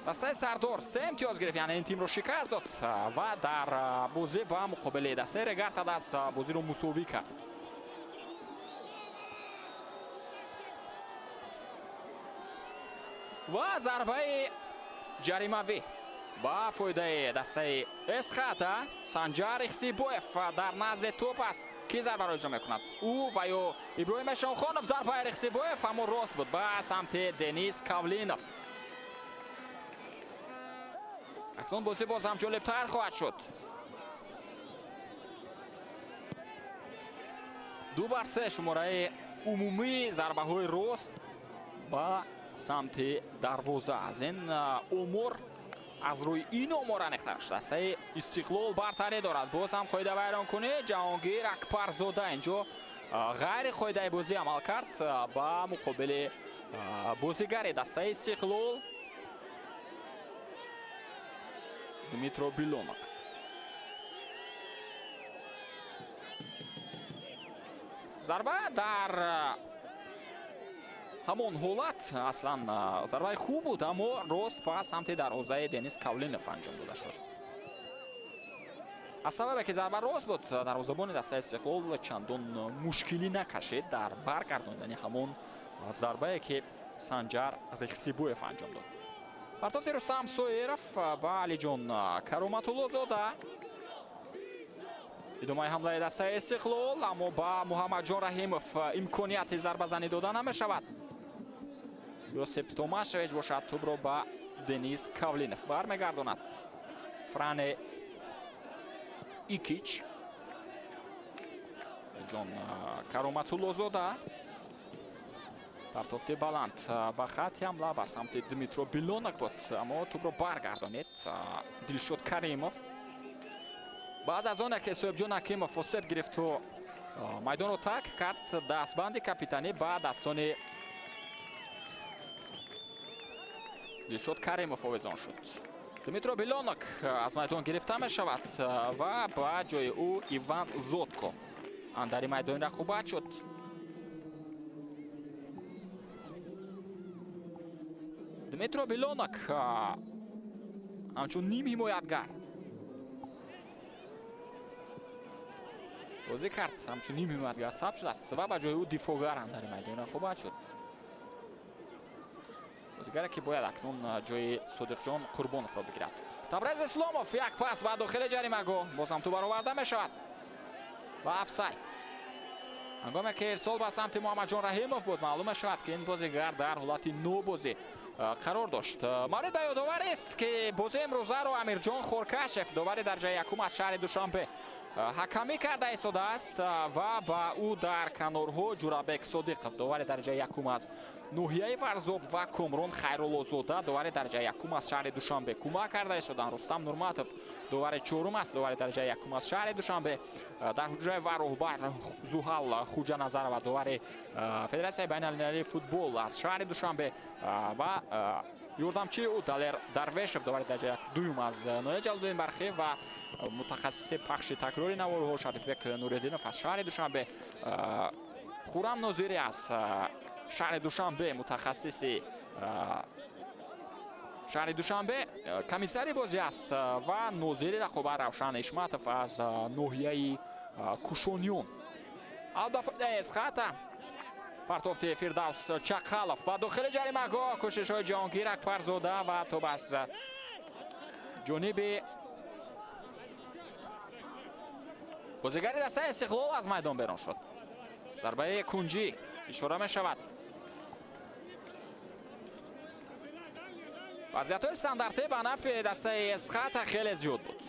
дастаи Сардор 3 имтиёз гирифт, яъне ин тимро шикаст дод ва дар бозӣ ба муқобили дастаи Регарта даст бозиро мусовӣ кард. Ва зарбаи ҷаримавӣ ба фоидаи дастаи Эсхата. Санҷар Ихсибоев дар назди тӯп аст. Ки зарбаро иҷро мекунад? Ӯ ва ё Иброҳим Эшонхонов? Зарбаи Ихсибоев, аммо рост буд ба самти Денис Кавлинов. Акнун бозӣ боз ҳам ҷолибтар хоҳад шуд. 2-3 шумораи умумии зарбаҳои рост ба самти дарвоза. Аз ин омор, аз рӯи ин омор аниқтар дастаи Истиқлол бартарӣ дорад. Боз ҳам қоида вайронкунӣ. Ҷаҳонгир Акбарзода инҷо ғайри қоидаи бозӣ амал кард ба муқобили бозигари дастаи Истиқлол Дмитро Билонок. Зарба дар ҳамон ҳолат аслан зарбаи хуб буд, аммо рост ба самти дарвозаи Денис Кавлинов анҷом дода шуд. Аз сабабе ки зарба рост буд, дарвозабони дастаи Истиқлол чандон мушкилӣ накашид дар баргардондани ҳамон зарбае, ки Санҷар Рихсибоев анҷом дод. Партофти Рустам Соиров ба Алиҷон Кароматуллозода. Идомаи ҳамлаи дастаи Истиқлол, аммо ба Муҳаммадҷон Раҳимов имконияти зарбазанӣ дода намешавад. Ёсип Томашевич бошад тӯбро ба Денис Кавлинов бармегардонад. Фране Икич, Ҷон Кароматуллозода, партофти баланд ба хатти ҳамла ба самти Дмитро Билонок буд, аммо тӯбро баргардонид Дилшод Каримов. Баъд аз оне ки Соҳибҷон Ҳакимов осеб гирифту майдонро тарк кард, дастбанди капитанӣ ба дастони Дилшод Каримов овезон шуд. Дмитро Билонок аз майдон гирифта мешавад ва ба ҷои ӯ Иван Зотко андари майдони рақобат шуд. Дмитро Билонок Ҳамчун ним ҳимоятгар бозӣ кард, ҳамчун ним ҳимоятгар сабт шудааст ва ба ҷои ӯ дифоъгар андари майдон рақобат шуд. Бозигаре ки бояд акнун ҷои Содиқҷон Қурбоновро бигирад. Табрез Исломов як пас ба дохили ҷаримагоҳ, боз ҳам тӯб бароварда мешавад ва офсайд. Ҳангоме ки ирсол ба самти Муҳаммадҷон Раҳимов буд, маълум мешавад, ки ин бозигар дар ҳолати нобозӣ қарор дошт. Маврид ба ёдоварист, ки бозии имрӯзаро Амирҷон Хоркашев, довари дарҷаи якум аз шаҳри Душанбе, ҳакамӣ карда истодааст ва ба ӯ дар канорҳо Ҷурабек Содиқов, довари дарҷаи якум аз ноҳияи Варзоб, ва Комрон Хайруллозода, довари дарҷаи якум аз шаҳри Душанбе, кӯмак карда истоданд. Рустам Нурматов довари чорум аст, довари дарҷаи якум аз шаҳри Душанбе. Дар ҳуҷраи ВАР роҳбар Зуҳал Хуҷаназарова, довари Федератсияи байналмилалии футбол аз шаҳри Душанбе, ва ёрдамчии ӯ Далер Дарвешев, довари дарҷаи дуюм аз ноҳияи Ҷалолиддин Бархӣ, ва мутахассиси пахши такрори наворҳо Шарифбек Нуриддинов аз шаҳри Душанбе, Хурам Нозирӣ аз шаҳри Душанбе, мутахассиси шаҳри Душанбе, комиссари бозӣ аст, ва нозири рақобат Равшан Ишматов аз ноҳияи Кушониён. Албафта партофти Фирдавс Чақалов ба дохили ҷаримагоҳ, кӯшишҳои Ҷаҳонгир Акбарзода ва тӯб аз ҷониби бозигари дастаи Истиқлол аз майдон берун шуд. Зарбаи кунҷӣ ишора мешавад. Вазъиятҳои стандартӣ ба нафъи дастаи Эсхата хеле зиёд буд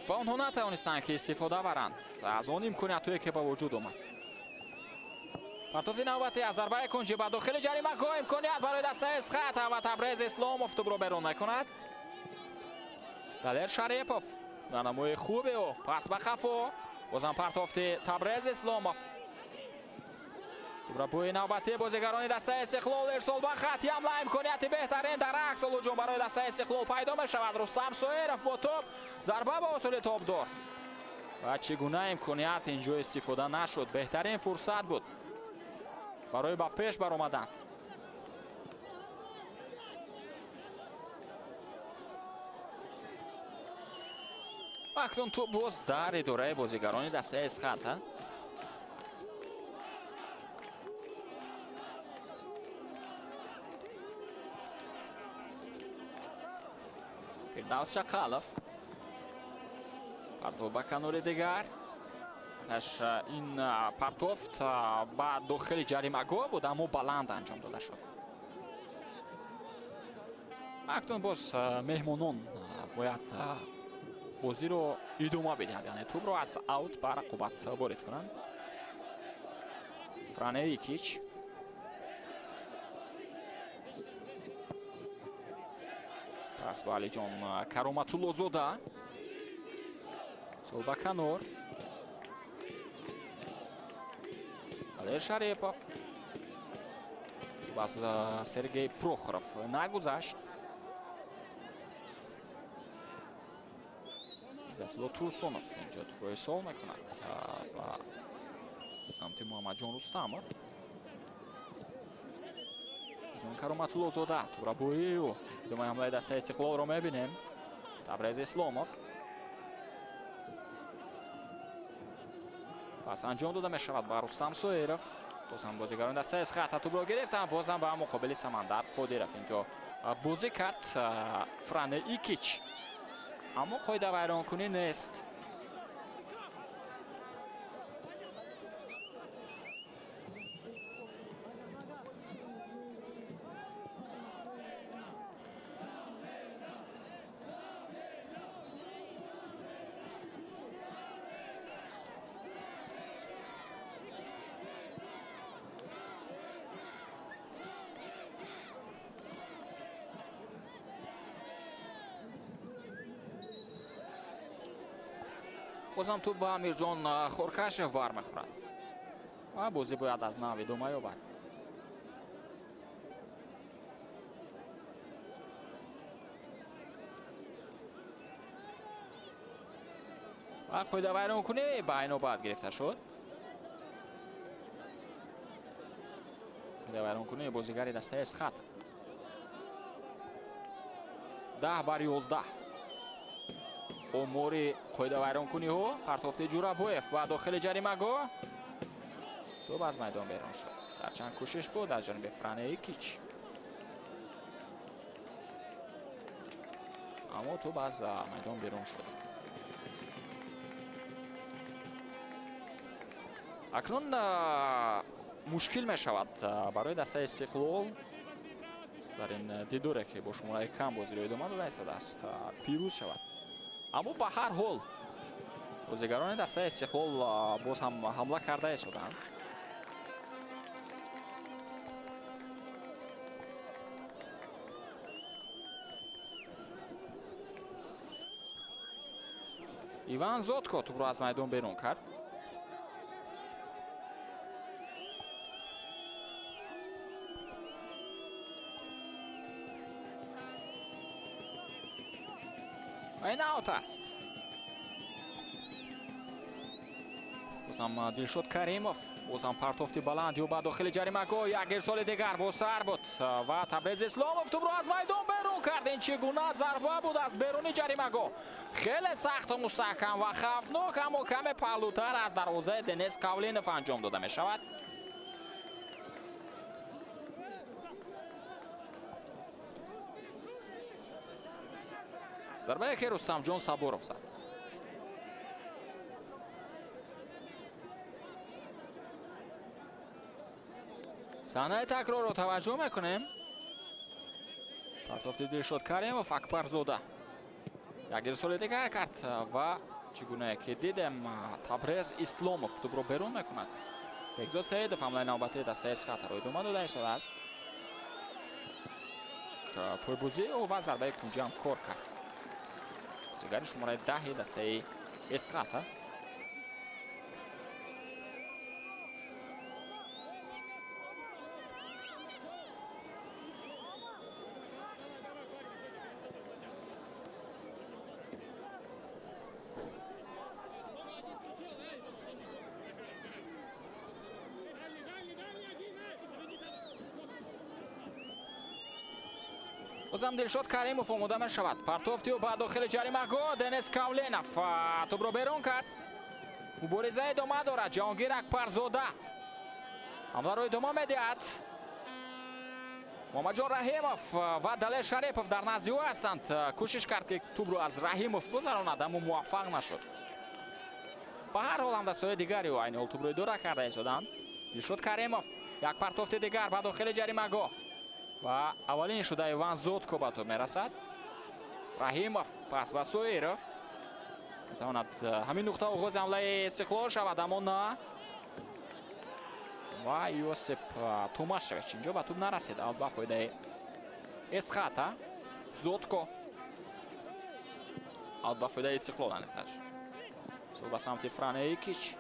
ва онҳо натавонистанд, ки истифода баранд аз он имкониятҳое, ки ба вуҷуд омад. Партофти навбати аз зарбаи кунҷӣ ба дохили ҷаримагоҳ, имконият барои дастаи Эсхата ва Табрез Исломов тӯбро берун мекунад. Далер Шарипов дар намои хуби ӯ, пас ба қафо, бозам партофти Табрез Исломов. Тӯбрабӯи навбатии бозигарони дастаи Истиқлол, ирсол ба хатти ҳамла, имконияти беҳтарин дар акс ҳуҷум барои дастаи Истиқлол пайдо мешавад. Рустам Соиров бо тӯб, зарба ба усули тобдор ва чӣ гуна имконият инҷо истифода нашуд. Беҳтарин фурсат буд барои ба пеш баромадан. Акнун тӯб боз дар идораи бозигарони дастаи Эсхата. Фирдавс Чақалов партов ба канори дигар. Аш ин партофт ба дохили ҷаримагоҳ буд, аммо баланд анҷом дода шуд. Акнун боз меҳмонон бояд бозиро идома бидиҳанд, яъне тӯбро аз аут ба рақобат ворид кунанд. Фране Икич пас ба Алиҷон Кароматуллозода, сол ба канор, Далер Шарипов, аз Сергей Прохоров нагузашт. Иззатулло Турсунов инҷо тӯбро ирсол мекунад ба самти Муҳаммадҷон Рустамов. Ҷон Кароматуллозода, тӯбрабӯии ӯ. Идомаи ҳамлаи дастаи Истиқлолро мебинем. Табрез Исломов, пас анҷом дода мешавад ба Рустам Соиров. Боз ҳам бозигарони дастаи Эсхата тӯбро гирифтанд, боз ҳам ба муқобили Самандар Қодиров инҷо бозӣ кард Фране Икич, аммо қоидавайронкунӣ нест. Бозам тӯб ба Амирҷон Хоркашев бармехӯрад ва бозӣ бояд аз нав идома ёбад. Ва қоидавайронкунӣ ба инобат гирифта шуд. Қоидавайронкунии бозигари дастаи Эсхата. 10-11. Омори қоидавайронкуниҳо. Партофти Ҷурабоев ба дохили ҷаримагоҳ. Тӯб аз майдон берун шуд. Ҳарчанд кӯшиш буд аз ҷониби Фране Икич, аммо тӯб аз майдон берун шуд. Акнун мушкил мешавад барои дастаи Истиқлол дар ин дидоре, ки бо шумораи кам бозиро идома дода истодааст, пирӯз шавад. Аммо ба ҳар ҳол бозигарони дастаи Истиқлол боз ҳам ҳамла карда истоданд. Иван Зотко тӯбро аз майдон берун кард. Ва ин аут аст. Бозам Дилшод Каримов, бозам партофти баланд ё ба дохили ҷаримагоҳ, як ирсоли дигар бо сар буд ва Табрез Исломов тӯбро аз майдон берун кард. Ин чӣ гуна зарба буд аз беруни ҷаримагоҳ? Хеле сахту мустаҳкам ва хавфнок, аммо каме паҳлӯтар аз дарвозаи Денис Кавлинов анҷом дода мешавад. Зарбае ки Рустамҷон Сабуров зад. Саҳнаи такрорро таваҷҷӯҳ мекунем. Партофти Дилшод Каримов, Акбарзода як ирсоли дигар кард ва чӣ гунае ки дидем, Табрез Исломов тӯбро берун мекунад. Бекзод Саидов ҳамлаи навбатии дастаи Эсхатаро идома дода истодааст. Пойбозии ӯ ва зарбаи кунҷӣ ҳам кор кард. Бозигари шумораи 10 дастаи Эсхата. Бозам Дилшод Каримов омода мешавад. Партофти ӯ ба дохили ҷаримагоҳ. Денис Кавленов тӯбро берун кард. Мубориза идома дорад. Ҷаҳонгир Акбарзода ҳамларо идома медиҳад. Муҳаммадҷон Раҳимов ва Далер Шарипов дар назди ӯ ҳастанд. Кӯшиш кард, ки тӯбро аз Раҳимов гузаронад, аммо муваффақ нашуд. Ба ҳар ҳол ҳамдастҳои дигари ӯ айни ҳол тӯбро идора карда истоданд. Дилшод Каримов як партофти дигар ба дохили ҷаримагоҳ ва аввалин шуда Иван Зотко ба тӯб мерасад. Раҳимов пас ба Соиров. Метавонад ҳамин нуқта оғози ҳамлаи Истиқлол шавад, аммо на. Ва Йосип Томашевич инҷо ба тӯб нарасид. Аут ба фоидаи Эсхата. Зотко. Аут ба фоидаи Истиқлол аниқташ. Ба самти Фране Икич.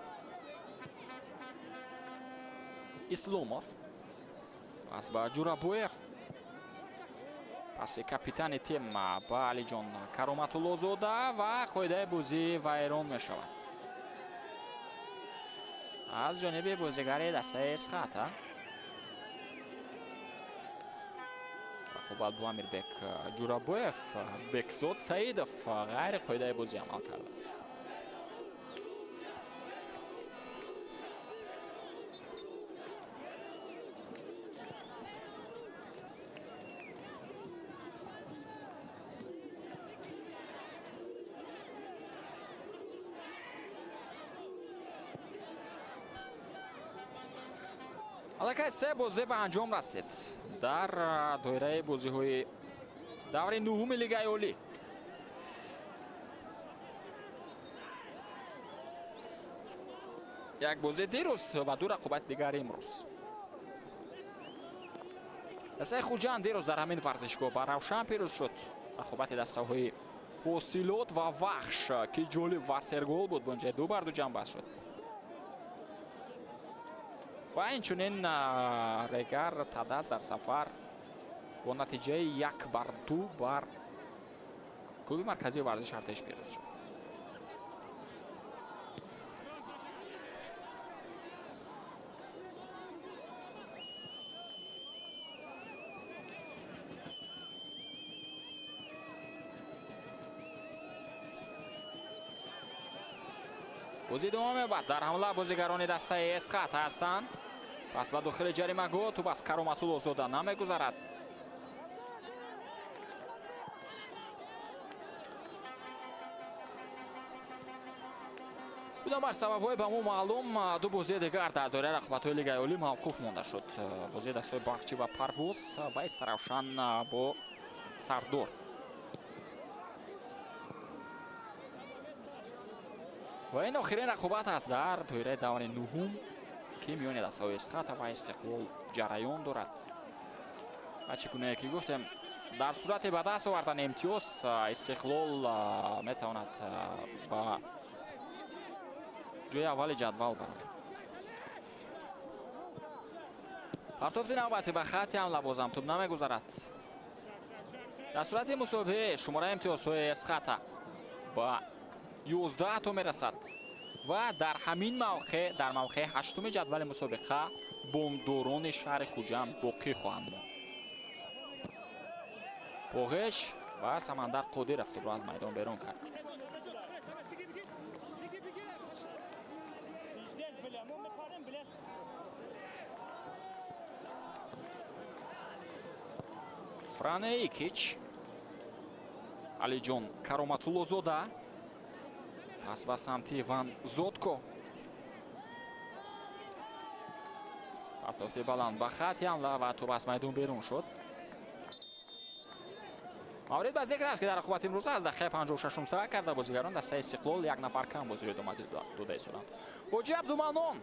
Исломов. Пас ба Ҷурабоев. Паси капитани тим ба Алиҷон Кароматуллозода ва қоидаи бозӣ вайрон мешавад аз ҷониби бозигари дастаи Эсхата. Рақобат бо Амирбек Ҷурабоев, Бекзод Саидов ғайри қоидаи бозӣ амал кардааст. Аллакай се бозӣ ба анҷом расид дар доираи бозиҳои даври нуҳуми Лигаи Олӣ. Як бозӣ дирӯз ва ду рақобати дигар имрӯз. Дастаи Хуҷанд дирӯз дар ҳамин варзишгоҳ ба Равшан пирӯз шуд. Рақобати дастаҳои Ҳосилот ва Вахш, ки ҷолиб ва сергол буд, бо инҷои 2-2 ҷамъбаст шуд. Ва инчунин Регар Тадаз дар сафар бо натиҷаи 1-2 бар клуби марказии варзиши Артеш пирӯз шуд. Бозӣ идома меёбад. Дар ҳамла бозигарони дастаи Эсхат ҳастанд. Пас ба дохили ҷаримагоҳ тӯб аз Кароматуллозода намегузарад. Бинобар сабабҳои ба мо маълум, ду бозии дигар дар доираи рақобатҳои Лигаи Олӣ мавқуф монда шуд. Бозии дастаҳои Бахчӣ ва Парвоз ва Истаравшан бо Сардор. Ва ин охирин рақобат аст дар доираи даври нуҳум, ки миёни дастаҳои Эсхата ва Истиқлол ҷараён дорад. Ва чӣ гунае ки гуфтем, дар сурати ба даст овардани имтиёз Истиқлол метавонад ба ҷои аввали ҷадвал барояд. Партофти навбатӣ ба хатти ҳамла бозам тӯб намегузарад. Дар сурати мусобиқаи шумораи имтиёзҳои Эсхата ба 11 то мерасад ва дар ҳамин мавқеъ, дар мавқеи ҳаштуми ҷадвали мусобиқа, бомдорони шаҳри Хуҷанд боқӣ хоҳанд монд. Боғеш ва Самандар Қодиров тӯбро аз майдон берун кард. Фране Икич, Алиҷон Кароматуллозода, пас ба самти Иван Зотко. Партофти баланд ба хатти ҳамла ва тӯб аз майдон берун шуд. Маврид ба зикр аст, ки дар рақобати имрӯза аз дақиқаи 56-ум сар карда бозигарон дастаи Истиқлол як нафар кам бозиро идома дода истоданд. Ҳоҷи Абдуманон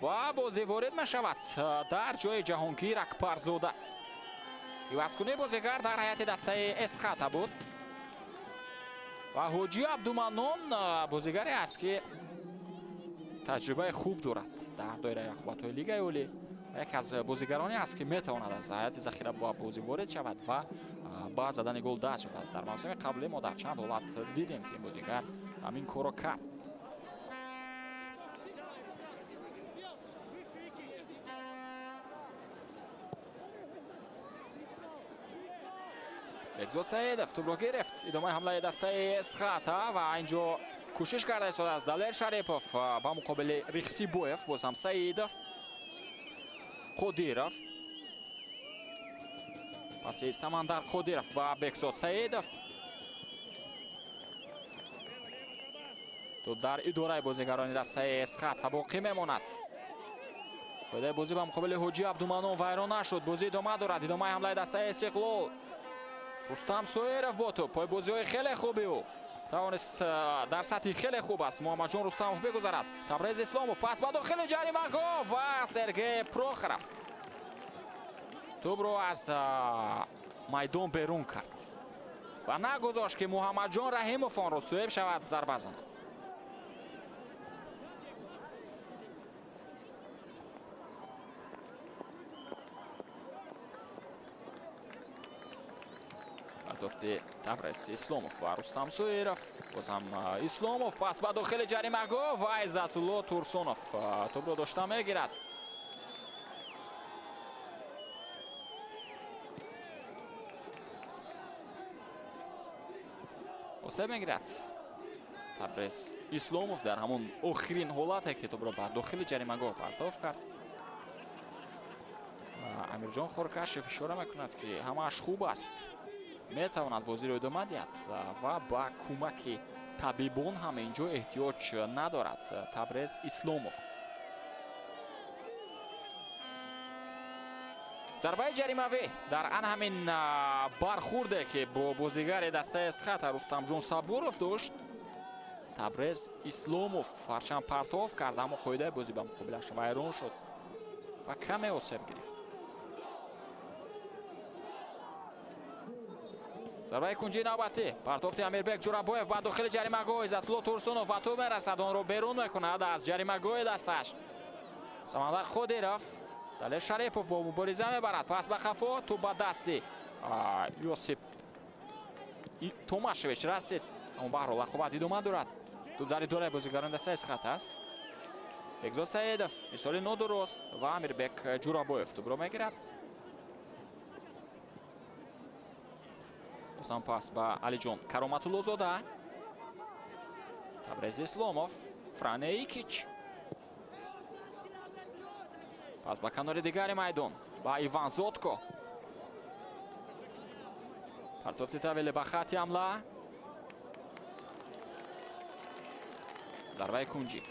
ба бозӣ ворид мешавад дар ҷои Ҷаҳонгир Акбарзода. Ивазкунии бозигар дар ҳайати дастаи Эсхата буд ва Ҳоҷи Абдуманон бозигаре аст, ки таҷрибаи хуб дорад дар доираи рақобатҳои Лигаи Олӣ. Яке аз бозигароне аст, ки метавонад аз ҳайати захира ба бозӣ ворид шавад ва ба задани гол даст ёбад. Дар мавсими қаблӣ мо дар чанд ҳолат дидем, ки ин бозигар ҳамин корро кард. Бекзод Саидов тӯбро гирифт. Идомаи ҳамлаи дастаи Эсхата ва инҷо кӯшиш карда истодааст Далер Шарипов ба муқобили Рихсибоев. Боз ҳам Саидов, Қодиров, паси Самандар Қодиров ба Бекзод Саидов. Тӯб дар идораи бозигарони дастаи Эсхата боқӣ мемонад. Қоидаи бозӣ ба муқобили Ҳоҷи Абдуманон вайрон нашуд. Бозӣ идома дорад. Идомаи ҳамлаи дастаи Истиқлол. Рустам Соиров бо тӯб. Пойбозиҳои хеле хуби ӯ тавонист дар сатҳи хеле хуб аст Муҳаммадҷон Рустамов бигузарад. Табрез Исломов пас ба дохили ҷаримагоҳ ва Сергей Прохоров тӯбро аз майдон берун кард ва нагузошт, ки Муҳаммадҷон Раҳимов онро соҳиб шавад, зарба занад. Партофти Табрез Исломов ва Рустам Соиров. Бозам Исломов пас ба дохили ҷаримагоҳ ва Иззатулло Турсунов тӯбро дошта мегирад. Осеб мегирад Табрез Исломов дар ҳамон охирин ҳолате, ки тӯбро ба дохили ҷаримагоҳ партоф кард. Амирҷон Хоркашев ишора мекунад, ки ҳамааш хуб аст, метавонад бозиро идома диҳад ва ба кӯмаки табибон ҳам инҷо эҳтиёҷ надорад Табрез Исломов. Зарбаи ҷаримавӣ дар ан ҳамин бархурде, ки бо бозигари дастаи Эсхата Рустамҷон Сабуров дошт, Табрез Исломов ҳарчанд партоф кард, аммо қоидаи бозӣ ба муқобилаш вайрон шуд ва каме осеб гирифт. Зарбаи кунҷии навбатӣ, партофти Амирбек Ҷурабоев ба дохили ҷаримагоҳ. Иззатулло Турсунов ба тӯб мерасад, онро берун мекунад аз ҷаримагоҳи дасташ. Самандар Қодиров, Далер Шарипов бо мубориза мебарад. Пас ба қафо, тӯб ба дасти Йосип Томашевич расид, аммо баҳрҳол рақобат идома дорад. Тӯб дар идораи бозигарони дастаи Эсхат аст. Бекзод Саидов, ирсоли нодуруст ва Амирбек Ҷурабоев тӯбро мегирад. Бозам пас ба Алиҷон Кароматуллозода. Табрез Исломов, Фране Икич. Пас ба канори дигари майдон ба Иван Зотко. Партофти тавеле ба хатти ҳамла. Зарбаи кунҷӣ.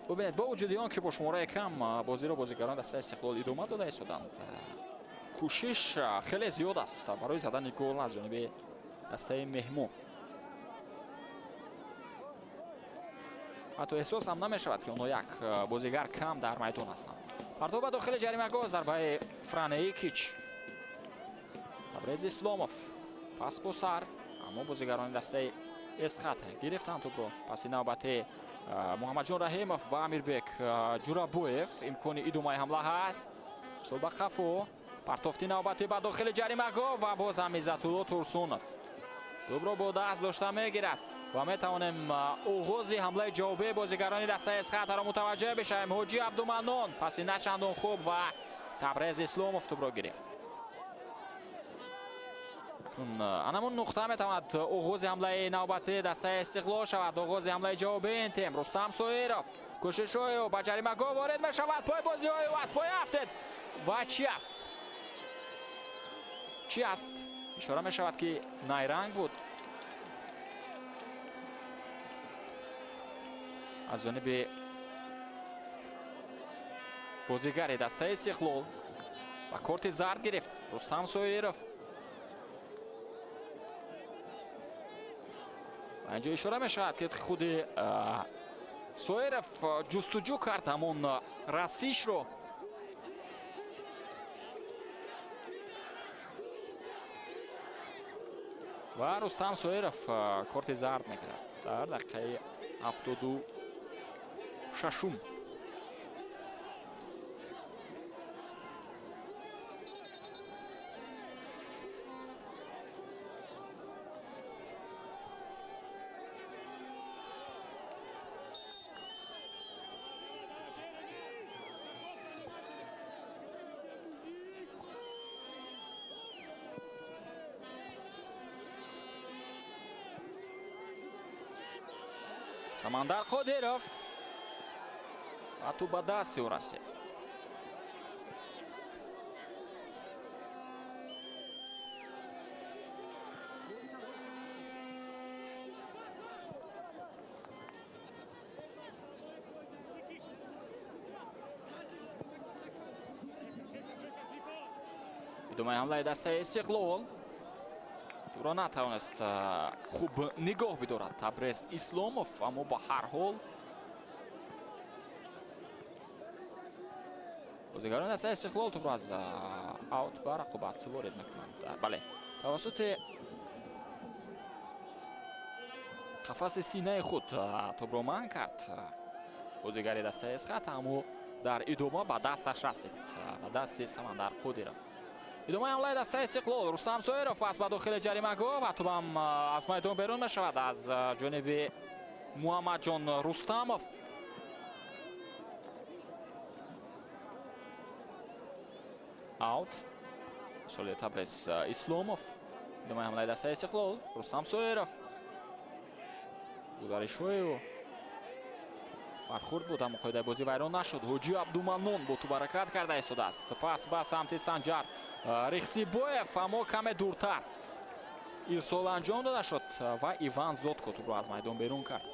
Бубинед, бо вуҷуди он ки бо шумораи кам бозиро бозигарон дастаи Истиқлол идома дода истоданд, кӯшиш хеле зиёд аст барои задани гол аз ҷониби дастаи меҳмон. Ҳатто эҳсос ҳам намешавад, ки онҳо як бозигар кам дар майдон ҳастанд. Партов ба дохили ҷаримагоҳ, зарбаи Фране Икич. Табрез Исломов пас бо сар, аммо бозигарони дастаи Эсхат гирифтанд тӯбро. Паси навбати Муҳаммадҷон Раҳимов ба Амирбек Ҷурабоев, имкони идомаи ҳамла ҳаст. Сол ба қафо, партофти навбатӣ ба дохили ҷаримагоҳ ва боз ҳам Иззатулло Турсунов тӯбро бо даст дошта мегирад ва метавонем оғози ҳамлаи ҷавобии бозигарони дастаи Эсхатаро мутаваҷҷеҳ бишавем. Ҳоҷи Абдуманнон паси начандон хуб ва Табрез Исломов тӯбро гирифт. Анамон нуқта метавонад оғози ҳамлаи навбатии дастаи Истиқлол шавад. Оғози ҳамлаи ҷавобии ин тим. Рустам Соиров кӯшишҳои ӯ ба ҷаримагоҳ ворид мешавад. Пой бозиҳои ӯ аз пой афтед ва чӣ аст? Чӣ аст? Ишора мешавад, ки найранг буд аз ҷониби бозигари дастаи Истиқлол ва корти зард гирифт Рустам Соиров. Ва инҷо ишора мешавад, ки худи Соиров ҷустуҷӯ кард ҳамон расишро. Ва Рустам Соиров корти зард мегирад дар дақиқаи 76-ум. Самандар Қодиров ва тӯб ба дасти ӯ расид. Идомаи ҳамлаи дастаи Истиқлол. Тӯбро натавонист хуб нигоҳ бидорад Табрез Исломов, аммо ба ҳар ҳол бозигарони дастаи Истиқлол тӯбро аз аут ба рақобат ворид мекунанд. Бале, тавассути қафаси синаи худ тӯбро манъ кард бозигари дастаи Эсхат, аммо дар идома ба дасташ расид, ба дасти Самандар Қодиров. Идомаи ҳамлаи дастаи Истиқлол. Рустам Соиров пас ба дохили ҷаримагоҳ ва тӯбам аз майдон берун мешавад аз ҷониби Муҳаммадҷон Рустамов. Аут соли Табрез Исломов. Идомаи ҳамлаи дастаи Истиқлол. Рустам Соиров, гузаришҳои ӯ бархурд буд, аммо қоидаи бозӣ вайрон нашуд. Ҳоҷи Абдуманнон бо тӯб ҳаракат карда истодааст. Пас ба самти Санҷар Рихсибоев, аммо каме дуртар ирсол анҷом дода шуд ва Иван Зотко тӯбро аз майдон берун кард.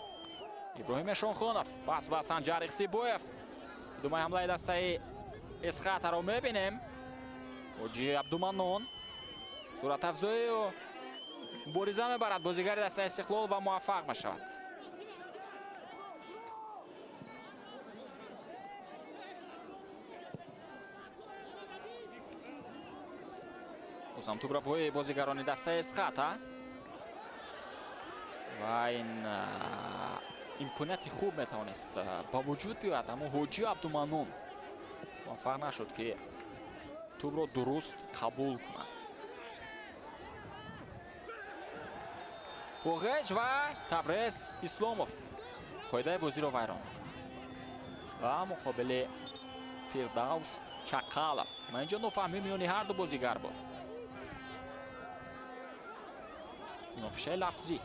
Иброҳим Эшонхонов пас ба Санҷар Рихсибоев. Идомаи ҳамлаи дастаи Эсхатаро мебинем. Ҳоҷи Абдуманнон, суратафзои ӯ, мубориза мебарад бозигари дастаи Истиқлол ва муваффақ мешавад. Бозам тӯбро пои бозигарони дастаи Эсхата ва ин имконияти хуб метавонист ба вуҷуд биёяд, аммо Ҳоҷи Абдуманнон муваффақ нашуд, ки тӯбро дуруст қабул кунад. Поғеҷ ва Табрез Исломов қоидаи бозиро вайрон мекунад ва муқобили Фирдавс Чақалов. Ва инҷо нофаҳмӣ миёни ҳар ду бозигар буд. Муноқишаи лафзӣ.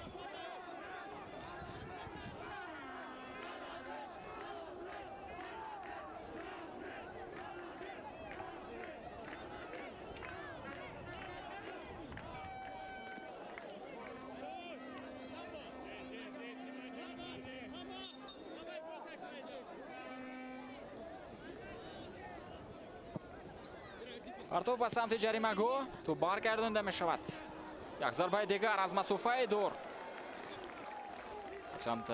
Партов ба самти ҷаримагоҳ, тӯб баргардонда мешавад. Як зарбаи дигар аз масофаи дур. Ҳарчанд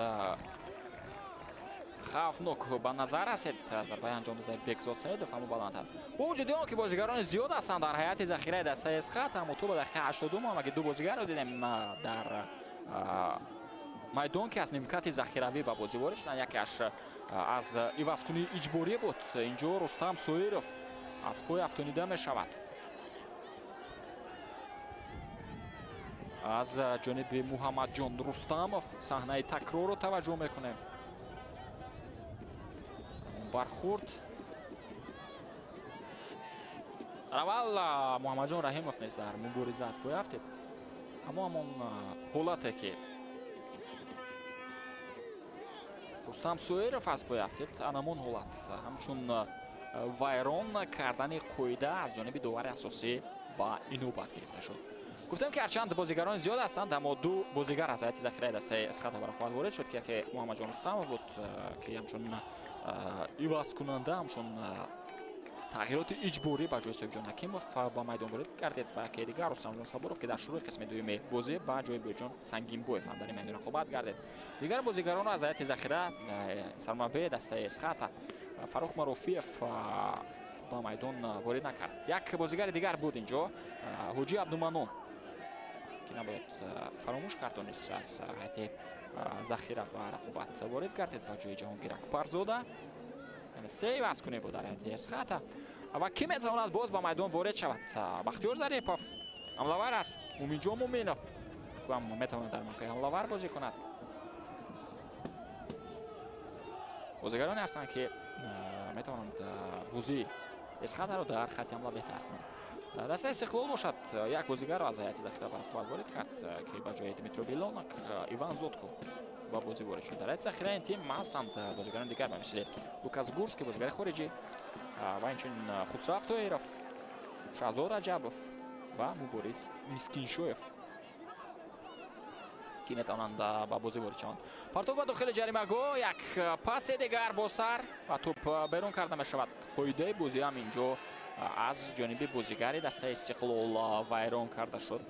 хавфнок ба назар расид зарбаи анҷом додаи Бекзод Саидов, аммо баландтар. Бо вуҷуди он ки бозигарони зиёд ҳастанд дар ҳайати захираи дастаи Эсхат, аммо то ба дақиқаи 82 ҳамагӣ ду бозигарро дидем дар майдон, ки аз нимкати захиравӣ ба бозӣ ворид шуданд. Якеаш аз ивазкунии иҷборӣ буд. Инҷо Рустам Соиров аз пой афтонида мешавад. Аз ҷониби Муҳаммадҷон Рустамов саҳнаи такрорро таваҷҷӯҳ мекунем. Бархурд. Дар аввал Муҳаммадҷон Раҳимов низ дар мубориза аз пой афтид. Аммо ҳамон ҳолате ки Рустам Соиров аз пой афтид, анамон ҳолат ҳамчун вайрон кардани қоида аз ҷониби довари асосӣ ба инобат гирифта шуд. Гуфтем ки ҳарчанд бозигарони зиёд ҳастанд, аммо ду бозигар аз ҳайати захираи дастаи Эсхата ба рақобат ворид шуд, ки яке Муҳаммадҷон Рустамов буд, ки ҳамчун ивазкунанда, ҳамчун тағйироти иҷборӣ ба ҷои Соҳибҷон Ҳакимов ба майдон ворид гардид, ва яке дигар Рустамҷон Сабуров, ки дар шурӯи қисми дуюми бозӣ ба ҷои Бӯйҷон Сангинбоев ҳам дар ин майдон рақобат гардид. Дигар бозигаронро аз ҳайати захира сармураббии дастаи Эсхата Фаррух Марофиев ба майдон ворид накард. Як бозигари дигар буд инҷо, Ҳоҷи Абдуманон, ки набояд фаромӯш кард, низ аз ҳайати захира ба рақобат ворид гардид ба ҷои Ҷаҳонгир Акбарзода. Яъне се ивазкунӣ буд дар ҳайати Эсхата. Ва кӣ метавонад боз ба майдон ворид шавад? Бахтиёр Зарипов ҳамлавар аст, Муминҷон Муминов ҳам метавонад дар мавқеи ҳамлавар бозӣ кунад. Бозигароне ҳастанд, ки метавонанд бозии Эсхатаро дар хатти ҳамла беҳтар кунанд. Дастаи Истиқлол бошад, як бозигарро аз ҳайати захира ба рақобат ворид кард, ки ба ҷои Дмитро Билонок Иван Зотко ба бозӣ ворид шуд. Дар ҳайати захираи ин тим ҳастанд бозигарони дигар ба мисли Лукас Гурский, бозигари хориҷӣ, ва инчунин Хусрав Тоиров, Шаҳзод Раҷабов ва Мубориз Мискиншоев, ки метавонанд ба бозӣ ворид шаванд. Партов ба дохили ҷаримагоҳ, як паси дигар бо сар ва тӯб берун карда мешавад. Қоидаи бозӣ ҳам инҷо аз ҷониби бозигари дастаи Истиқлол вайрон карда шуд.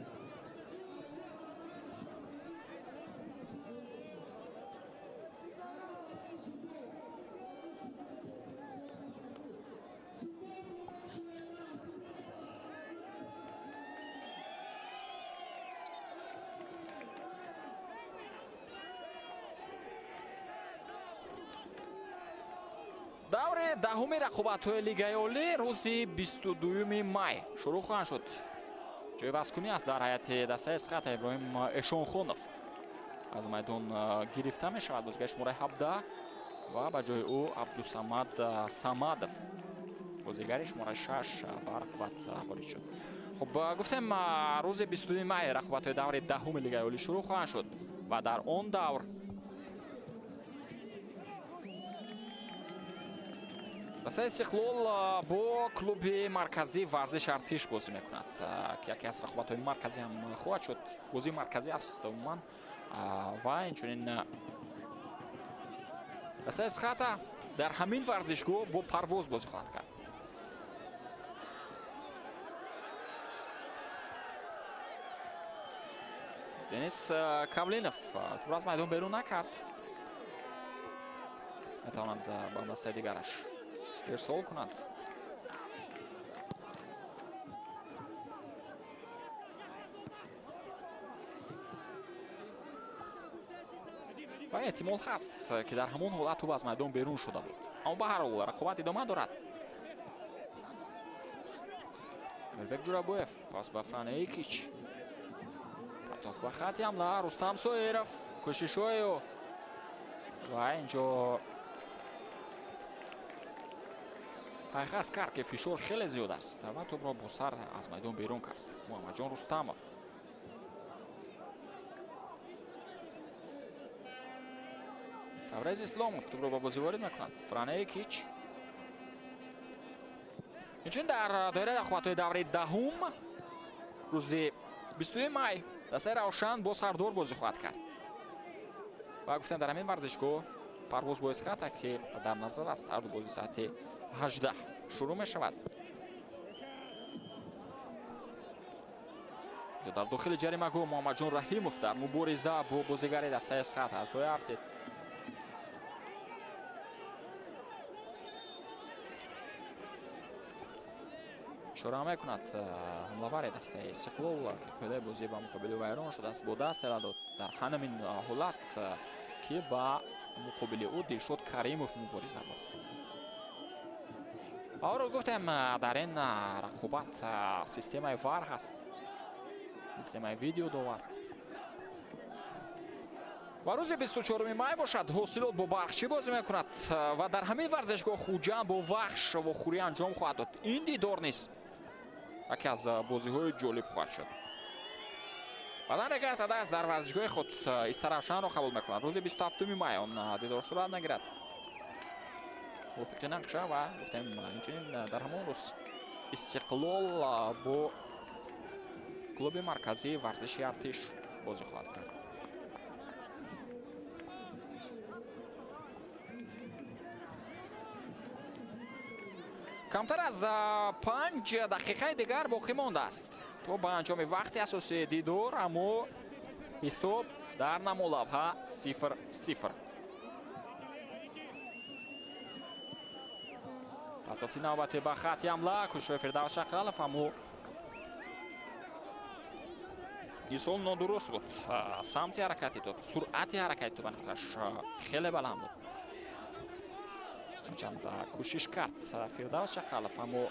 Даври даҳуми рақобатҳои Лигаи Олӣ рӯзи 22 май шурӯъ хоҳанд шуд. Ҷойвазкунӣ аст дар ҳайати дастаи Эсхата. Иброҳим Эшонхонов аз майдон гирифта мешавад, бозигари шумораи 17, ва ба ҷои ӯ Абдусамад Самадов, бозигари шумораи 6, ба рақобат ворид шуд. Хуб, гуфтем, рӯзи 22 май рақобатҳои даври даҳуми Лигаи Олӣ шурӯъ хоҳанд шуд ва дар он давр дастаи Истиқлол бо клуби марказии варзиши Артиш бозӣ мекунад, ки яке аз рақобатҳои марказӣ ҳам хоҳад шуд. Бозии марказӣ аст умуман. Ва инчунин дастаи Эсхата дар ҳамин варзишгоҳ бо Парвоз бозӣ хоҳад кард. Денис Кавлинов тӯбро аз майдон берун накард, метавонад ба дастаи дигараш ирсол кунад. Ва эҳтимол ҳаст, ки дар ҳамон ҳолат тӯб аз майдон берун шуда буд, аммо ба ҳар ҳол рақобат идома дорад. Амирбек Ҷурабоев пас ба Фране Икич, партоф ба хатти ҳамла, Рустам Соиров, кӯшишҳои ӯ ва инҷо Пайхас кард, ки фишор хеле зиёд аст, ва тӯбро бо сар аз майдон берун кард Муҳаммадҷон Рустамов. Таврез Исломов тӯбро ба бозӣ ворид мекунад. Фране Икич. Инчунин дар доираи рақобатҳои давраи 10-ум рӯзи 22 май дастаи Равшан бо Сардор бозӣ хоҳад кард. Ва гуфтем, дар ҳамин варзишгоҳ Парвоз бо Эсхата, ки дар назар аст, ҳарду бозӣ соати 18 шурӯъ мешавад. Дар дохили ҷаримагоҳ Муҳаммадҷон Раҳимов дар мубориза бо бозигари дастаи Эсхата аз поя афтид. Ишора мекунад ҳамлавари дастаи Истиқлол, ки қоидаи бозӣ ба муқобили вайрон шудааст, бо даст ела дод дар ҳамин ҳолат, ки ба муқобили ӯ Дилшод Каримов мубориза бурд. Ва гуфтем, дар ин рақобат системаи ВАР ҳаст, системаи видеодовар. Ва рӯзи 24 май бошад, Ҳосилот бо Барқчӣ бозӣ мекунад ва дар ҳамин варзишгоҳ Хуҷанд бо Вахш вохӯрӣ анҷом хоҳад дод. Ин дидор низ яке аз бозиҳои ҷолиб хоҳад шуд. Баъдан Регар ТадАЗ дар варзишгоҳи худ Истаравшанро қабул мекунад. Рӯзи 27 май он дидор сурат мегирад мувофиқи нақша. Ва гуфтем, инчунин дар ҳамон рӯз Истиқлол бо клуби марказии варзиши Артиш бозӣ хоҳад кард. Камтар аз 5 дақиқаи дигар боқӣ мондааст то ба анҷоми вақти асосии дидор, аммо ҳисоб дар намолавҳа 0-0. Партофти навбате ба хатти ҳамла, кӯшишҳои Фирдавс Шақалов, аммо исол нодуруст буд. Самти ҳаракати топ, суръати ҳаракати топ аниқтараш, хеле баланд буд. Чанд кӯшиш кард Фирдавс Шақалов, аммо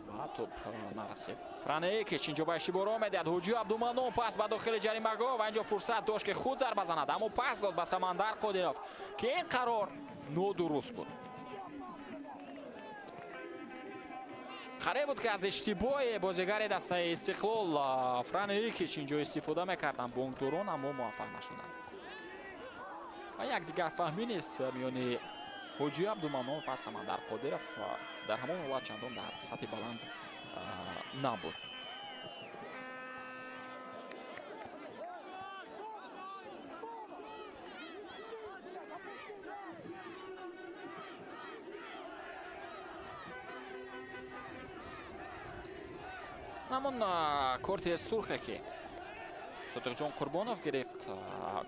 ба топ нарасид. Фране Икич инҷо ба иштибоҳ медиҳад. Ҳуҷӣ Абдуманон пас ба дохили ҷаримагоҳ ва инҷо фурсат дошт, ки худ зарба занад, аммо пас дод ба Самандар Қодиров, ки ин қарор нодуруст буд. Қариб буд, ки аз иштибоҳи бозигари дастаи Истиқлол Фране Икич инҷо истифода мекарданд бонкдорон, аммо муваффақ нашуданд. Ва якдигарфаҳмӣ низ миёни Ҳоҷӣ Абдуманон ва Самандар Қодиров дар ҳамон ҳолат чандон дар сатҳи баланд набуд. Ҳамон корти сурхе, ки Содиқҷон Қурбонов гирифт,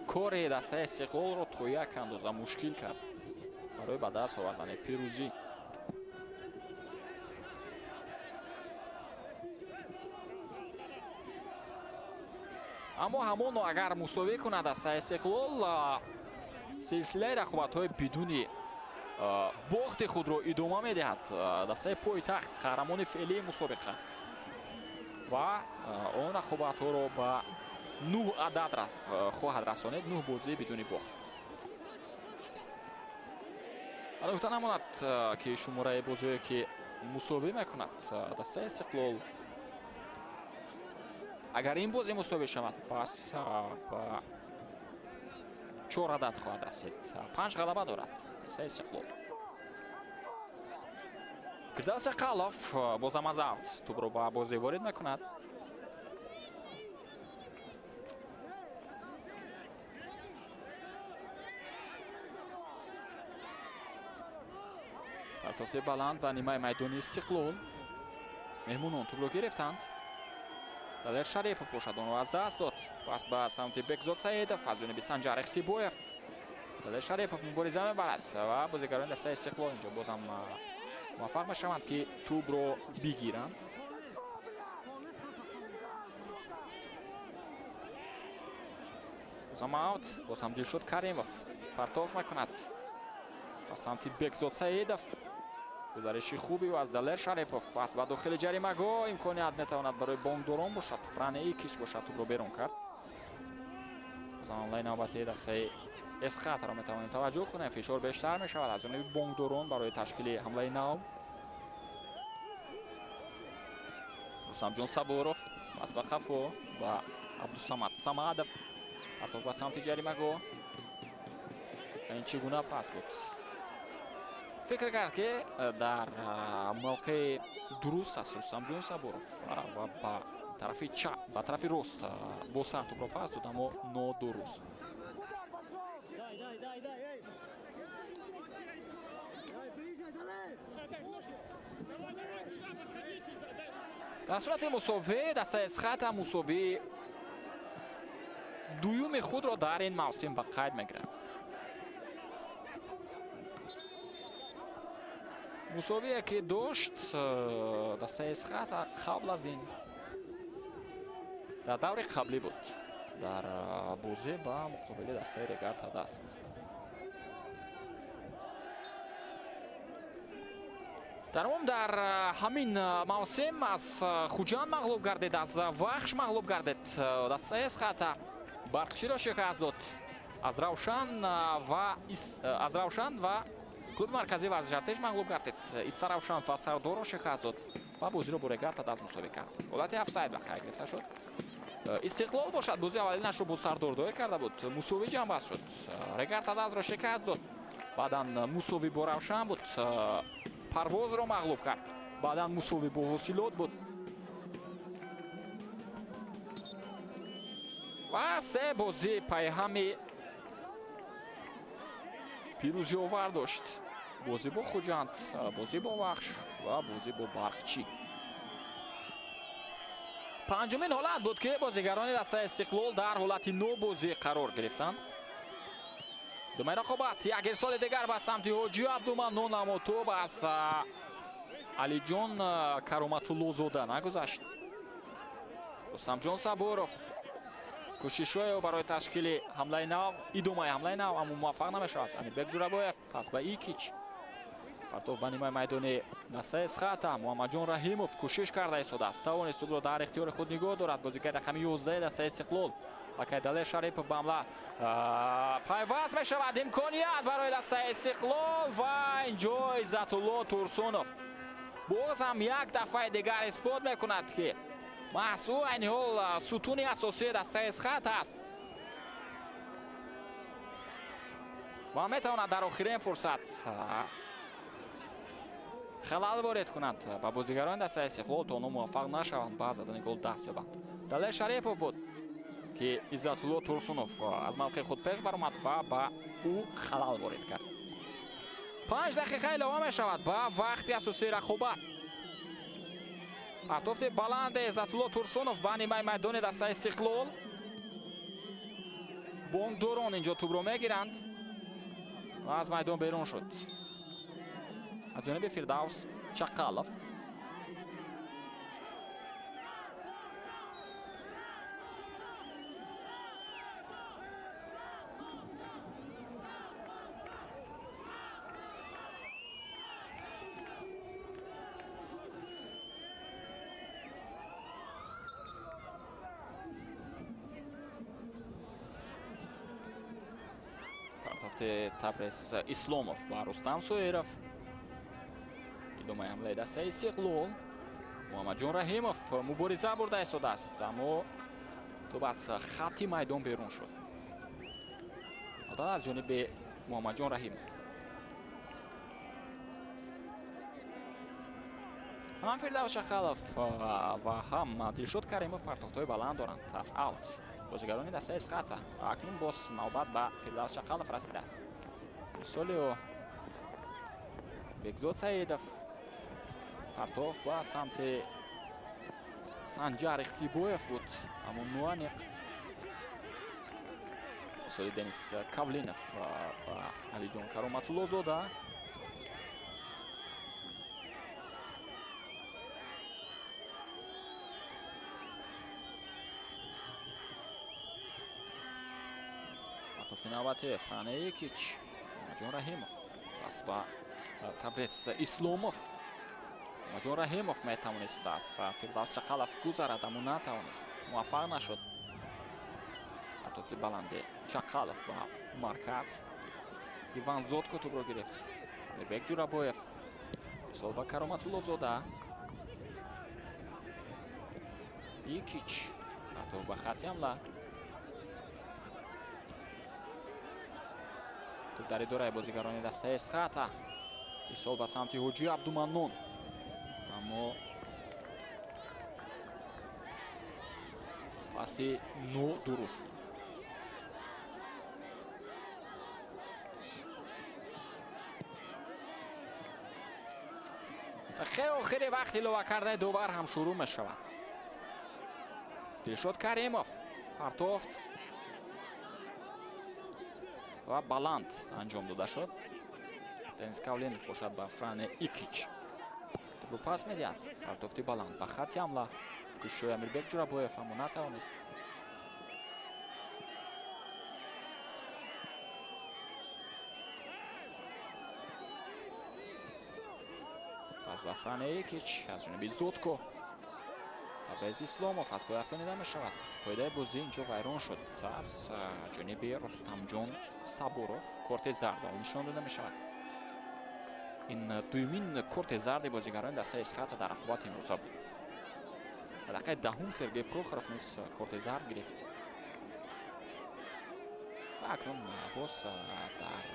кори дастаи Истиқлолро то як андоза мушкил кард барои ба даст овардани пирӯзӣ. Аммо ҳамоно агар мусовӣ кунад дастаи Истиқлол, силсилаи рақобатҳои бидуни бохти худро идома медиҳад дастаи пойтахт, қаҳрамони феълии мусобиқа, ва он рақобатҳоро ба 9 адад хоҳад расонид, 9 бозӣ бидуни бохт. Гуфта намонад, ки шумораи бозиҳое, ки мусовӣ мекунад дастаи Истиқлол, агар ин бозӣ мусовӣ шавад, пас ба 4 адад хоҳад расид. 5 ғалаба дорад дастаи Истиқлол. Фирдавс Шақалов бозам аз авт тӯбро ба бозӣ ворид мекунад. Партофти баланд ба нимаи майдони Истиқлол. Меҳмонон тӯбро гирифтанд. Далер Шарипов бошад, онро аз даст дод. Пас ба самти Бекзод Саидов аз ҷониби Санҷар Ихсибоев. Далер Шарипов мубориза мебарад ва бозигарони дастаи Истиқлол инҷо бозам муваффақ мешаванд, ки тӯбро бигиранд. Бозам аут, боз ҳам Дилшод Каримов партоф мекунад ба самти Бекзод Саидов. Гузариши хуби ӯ аз Далер Шарипов, пас ба дохили ҷаримагоҳ, имконият метавонад барои бонкдорон бошад. Фране Икич бошад, тӯбро берун кард. Бозам ҳамлаи навбатии дастаи Эсхатаро метавонем таваҷҷӯҳ кунем. Фишор бештар мешавад аз ҷониби Бонкдорон барои ташкили ҳамлаи нав. Рустамҷон Сабуров пас ба қафо ба Абдусамад Самадов, партов ба самти ҷаримагоҳ. Ин чӣ гуна пас буд? Фикр кард, ки дар мавқеи дуруст аст Рустамҷон Сабуров ва ба тарафи чап, ба тарафи рост бо сар тӯбро пас дод, аммо нодуруст. Дай, дай, дай, дай, эй! Дай, ближе, Далер! Дар сурати мусовӣ дастаи Эсхата мусовии дуюми худро дар ин мавсим ба қайд мегирад. Мусовие, ки дошт дастаи Эсхата қабл аз ин дар даври қаблӣ буд, дар бозӣ ба муқобили дастаи Регар Тадас. Дар умум дар ҳамин мавсим аз Хуҷанд мағлуб гардид, аз Вахш мағлуб гардид дастаи Эсхата, Барқчиро шикаст дод, аз Равшан ва клуби марказии варзиши Артеш мағлуб гардид, Истаравшан ва Сардорро шикаст дод ва бозиро бо Регар Тадас мусовӣ кард. Ҳолати офсайд ба қайд гирифта шуд. Истиқлол бошад, бозии аввалинашро бо Сардор доир карда буд, мусовӣ ҷамъбаст шуд, Регар Тадасро шикаст дод, баъдан мусовӣ бо Равшан буд, Парвозро мағлуб кард, баъдан мусовӣ бо Ҳосилот буд ва се бозии пайҳами пирӯзиовар дошт: бозӣ бо Хуҷанд, бозӣ бо Вахш ва бозӣ бо Барқчӣ. Панҷумин ҳолат буд, ки бозигарони дастаи Истиқлол дар ҳолати нобозӣ қарор гирифтанд. Думаи рақобат, як ирсоли дигар ба самти Ҳоҷи Абдуманнон, аммо тӯб аз Алиҷон Кароматуллозода нагузашт. Рустамҷон Сабуров, кӯшишҳое ӯ барои ташкили ҳамлаи нав, идомаи ҳамлаи нав, аммо муваффақ намешавад. Амирбек Ҷурабоев пас ба Икич, партов ба нимаи майдони дастаи Эсхата. Муҳаммадҷон Раҳимов кӯшиш карда истодааст, тавонист тӯбро дар ихтиёри худ нигоҳ дорад бозигари рақами 11 дастаи Истиқлол. Лакай Далер Шарипов ба ҳамла пайваст мешавад. Имконият барои дастаи Истиқлол ва инҷо Иззатулло Турсунов боз ҳам як дафъаи дигар исбот мекунад, ки маҳз ӯ айни ҳол сутуни асосии дастаи Эсхат аст ва метавонад дар охирин фурсат халал ворид кунад ба бозигарони дастаи Истиқлол, то онҳо муваффақ нашаванд ба задани гол даст ёбанд. Далер Шарипов буд, ки Иззатулло Турсунов аз мавқеи худ пеш баромад ва ба ӯ халал ворид кард. 5 дақиқа илова мешавад ба вақти асосии рақобат. Партофти баланде Иззатулло Турсунов ба нимаи майдони дастаи Истиқлол. Бонкдорон инҷо тӯбро мегиранд ва аз майдон берун шуд аз ҷониби Фирдавс Чақалов. Партофти Табрез Исломов ба Рустам Соиров. Идомаи ҳамлаи дастаи Истиқлол. Муҳаммадҷон Раҳимов мубориза бурда истодааст, аммо тӯб аз хатти майдон берун шуд, албатта аз ҷониби Муҳаммадҷон Раҳимов. Ҳам Фирдавс Шахалов ва ҳам Дилшод Каримов партофтҳои баланд доранд аз аут бозигарони дастаи Эсхата. Акнун боз навбат ба Фирдавс Шақалов расидааст. Ирсоли ӯ, Бекзод Саидов, партоф ба самти Санҷар Ихсибоев буд, аммо ноаниқ. Ирсоли Денис Кавлинов ба Алиҷон Кароматуллозода. Партофти навбати Фране Икич, Муҳаммадҷон Раҳимов пас ба Табрез Исломов. Муҳаммадҷон Раҳимов метавонист аз Фирдавс Чақалов гузарад, аммо натавонист, муваффақ нашуд. Партофти баланде Чақалов ба марказ. Иван Зотко тӯбро гирифт. Амирбек Ҷурабоев ирсол ба Кароматуллозода. Икич партоф ба хатти ҳамла. Тӯб дар идораи бозигарони дастаи Эсхата. Ирсол ба самти Ҳоҷи Абдуманнон, аммо паси нодуруст буд. Дақиқаи охири вақт илова кардаи довар ҳам шурӯъ мешавад. Дилшод Каримов партофт ва баланд анҷом дода шуд. Денис Кавленов бошад ба Фране Икич тӯбро пас медиҳад. Партофти баланд ба хатти ҳамла. Кӯшишҳои Амирбек Ҷурабоев, аммо натавонист. Пас ба Фране Икич аз ҷониби Зотко. Табрез Исломов аз пой афтонида мешавад. Қоидаи бозӣ инҷо вайрон шуд. Аз ҷониби Рустамҷон Сабуров корти зард ба ӯ нишон дода мешавад. Ин дуюмин корти зарди бозигарони дастаи Эсхата дар рақобати имрӯза буд. Дар дақиқаи 10 Сергей Прохоров низ корти зард гирифт. Ва акнун боз дар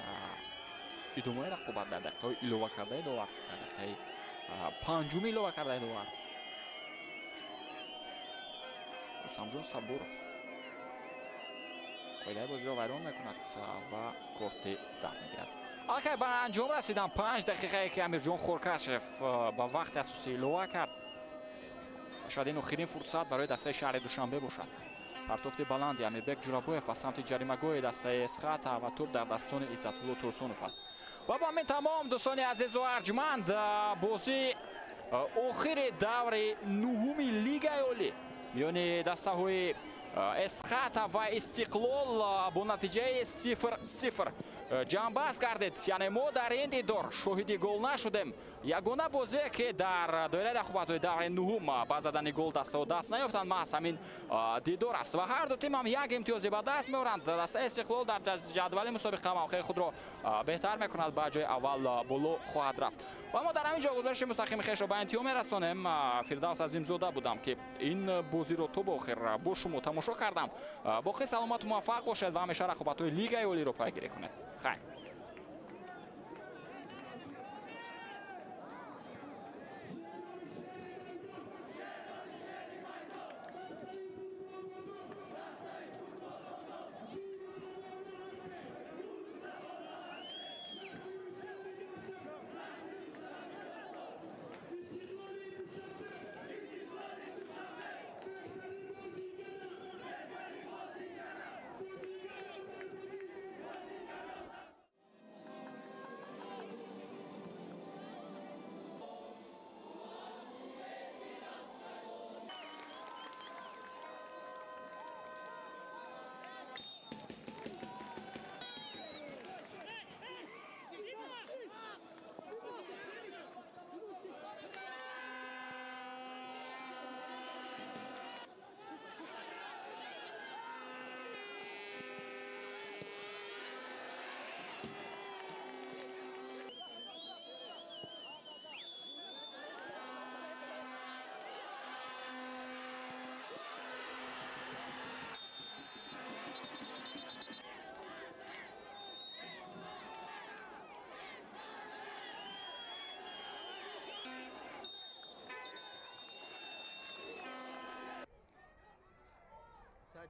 идомаи рақобат дар дақиқаҳои илова кардаи довар, дар дақиқаи панҷуми илова кардаи довар Рустамҷон Сабуров қоидаи бозиро вайрон мекунад ва корти зард мегирад. Аллакай ба анҷом расидан 5 дақиқае ки Амирҷон Хоркашев ба вақти асосӣ илова кард. Шояд ин охирин фурсат барои дастаи шаҳри Душанбе бошад. Партофти баланди Амирбек Ҷурабоев ба самти ҷаримагоҳи дастаи Эсхата ва тӯб дар дастони Иззатулло Турсунов аст. Ва бо ҳамин тамом, дӯстони азизу арҷманд, бозии охири даври нуҳуми Лигаи Олӣ миёни дастаҳои Эсхата ва Истиқлол бо натиҷаи 0-0 ҷамъбаст гардид. Яъне мо дар ин дидор шоҳиди гол нашудем. Ягона бозие ки дар доираи рақобатҳои даври нуҳум ба задани гол дастаҳо даст наёфтанд, маҳз ҳамин дидор аст ва ҳар ду тим ҳам як имтиёзе ба даст меоранд. Дастаи Истиқлол дар ҷадвали мусобиқа мавқеи худро беҳтар мекунад, ба ҷои аввал боло хоҳад рафт. Ва мо дар ҳамин ҷо гузориши мустақими хешро ба интиҳо мерасонем. Фирдавс Азимзода будам, ки ин бозиро то ба охир бо шумо тамошо кардам. Боқӣ саломату муваффақ бошед ва ҳамеша рақобатҳои Лигаи Олиро пайгирӣ кунед. Хайр.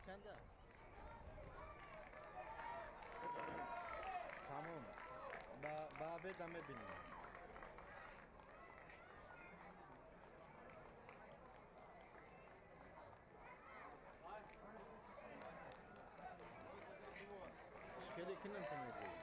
Чанда? Тамом. Ба обеда мебинем. Хеле кинам ту мегӯӣ?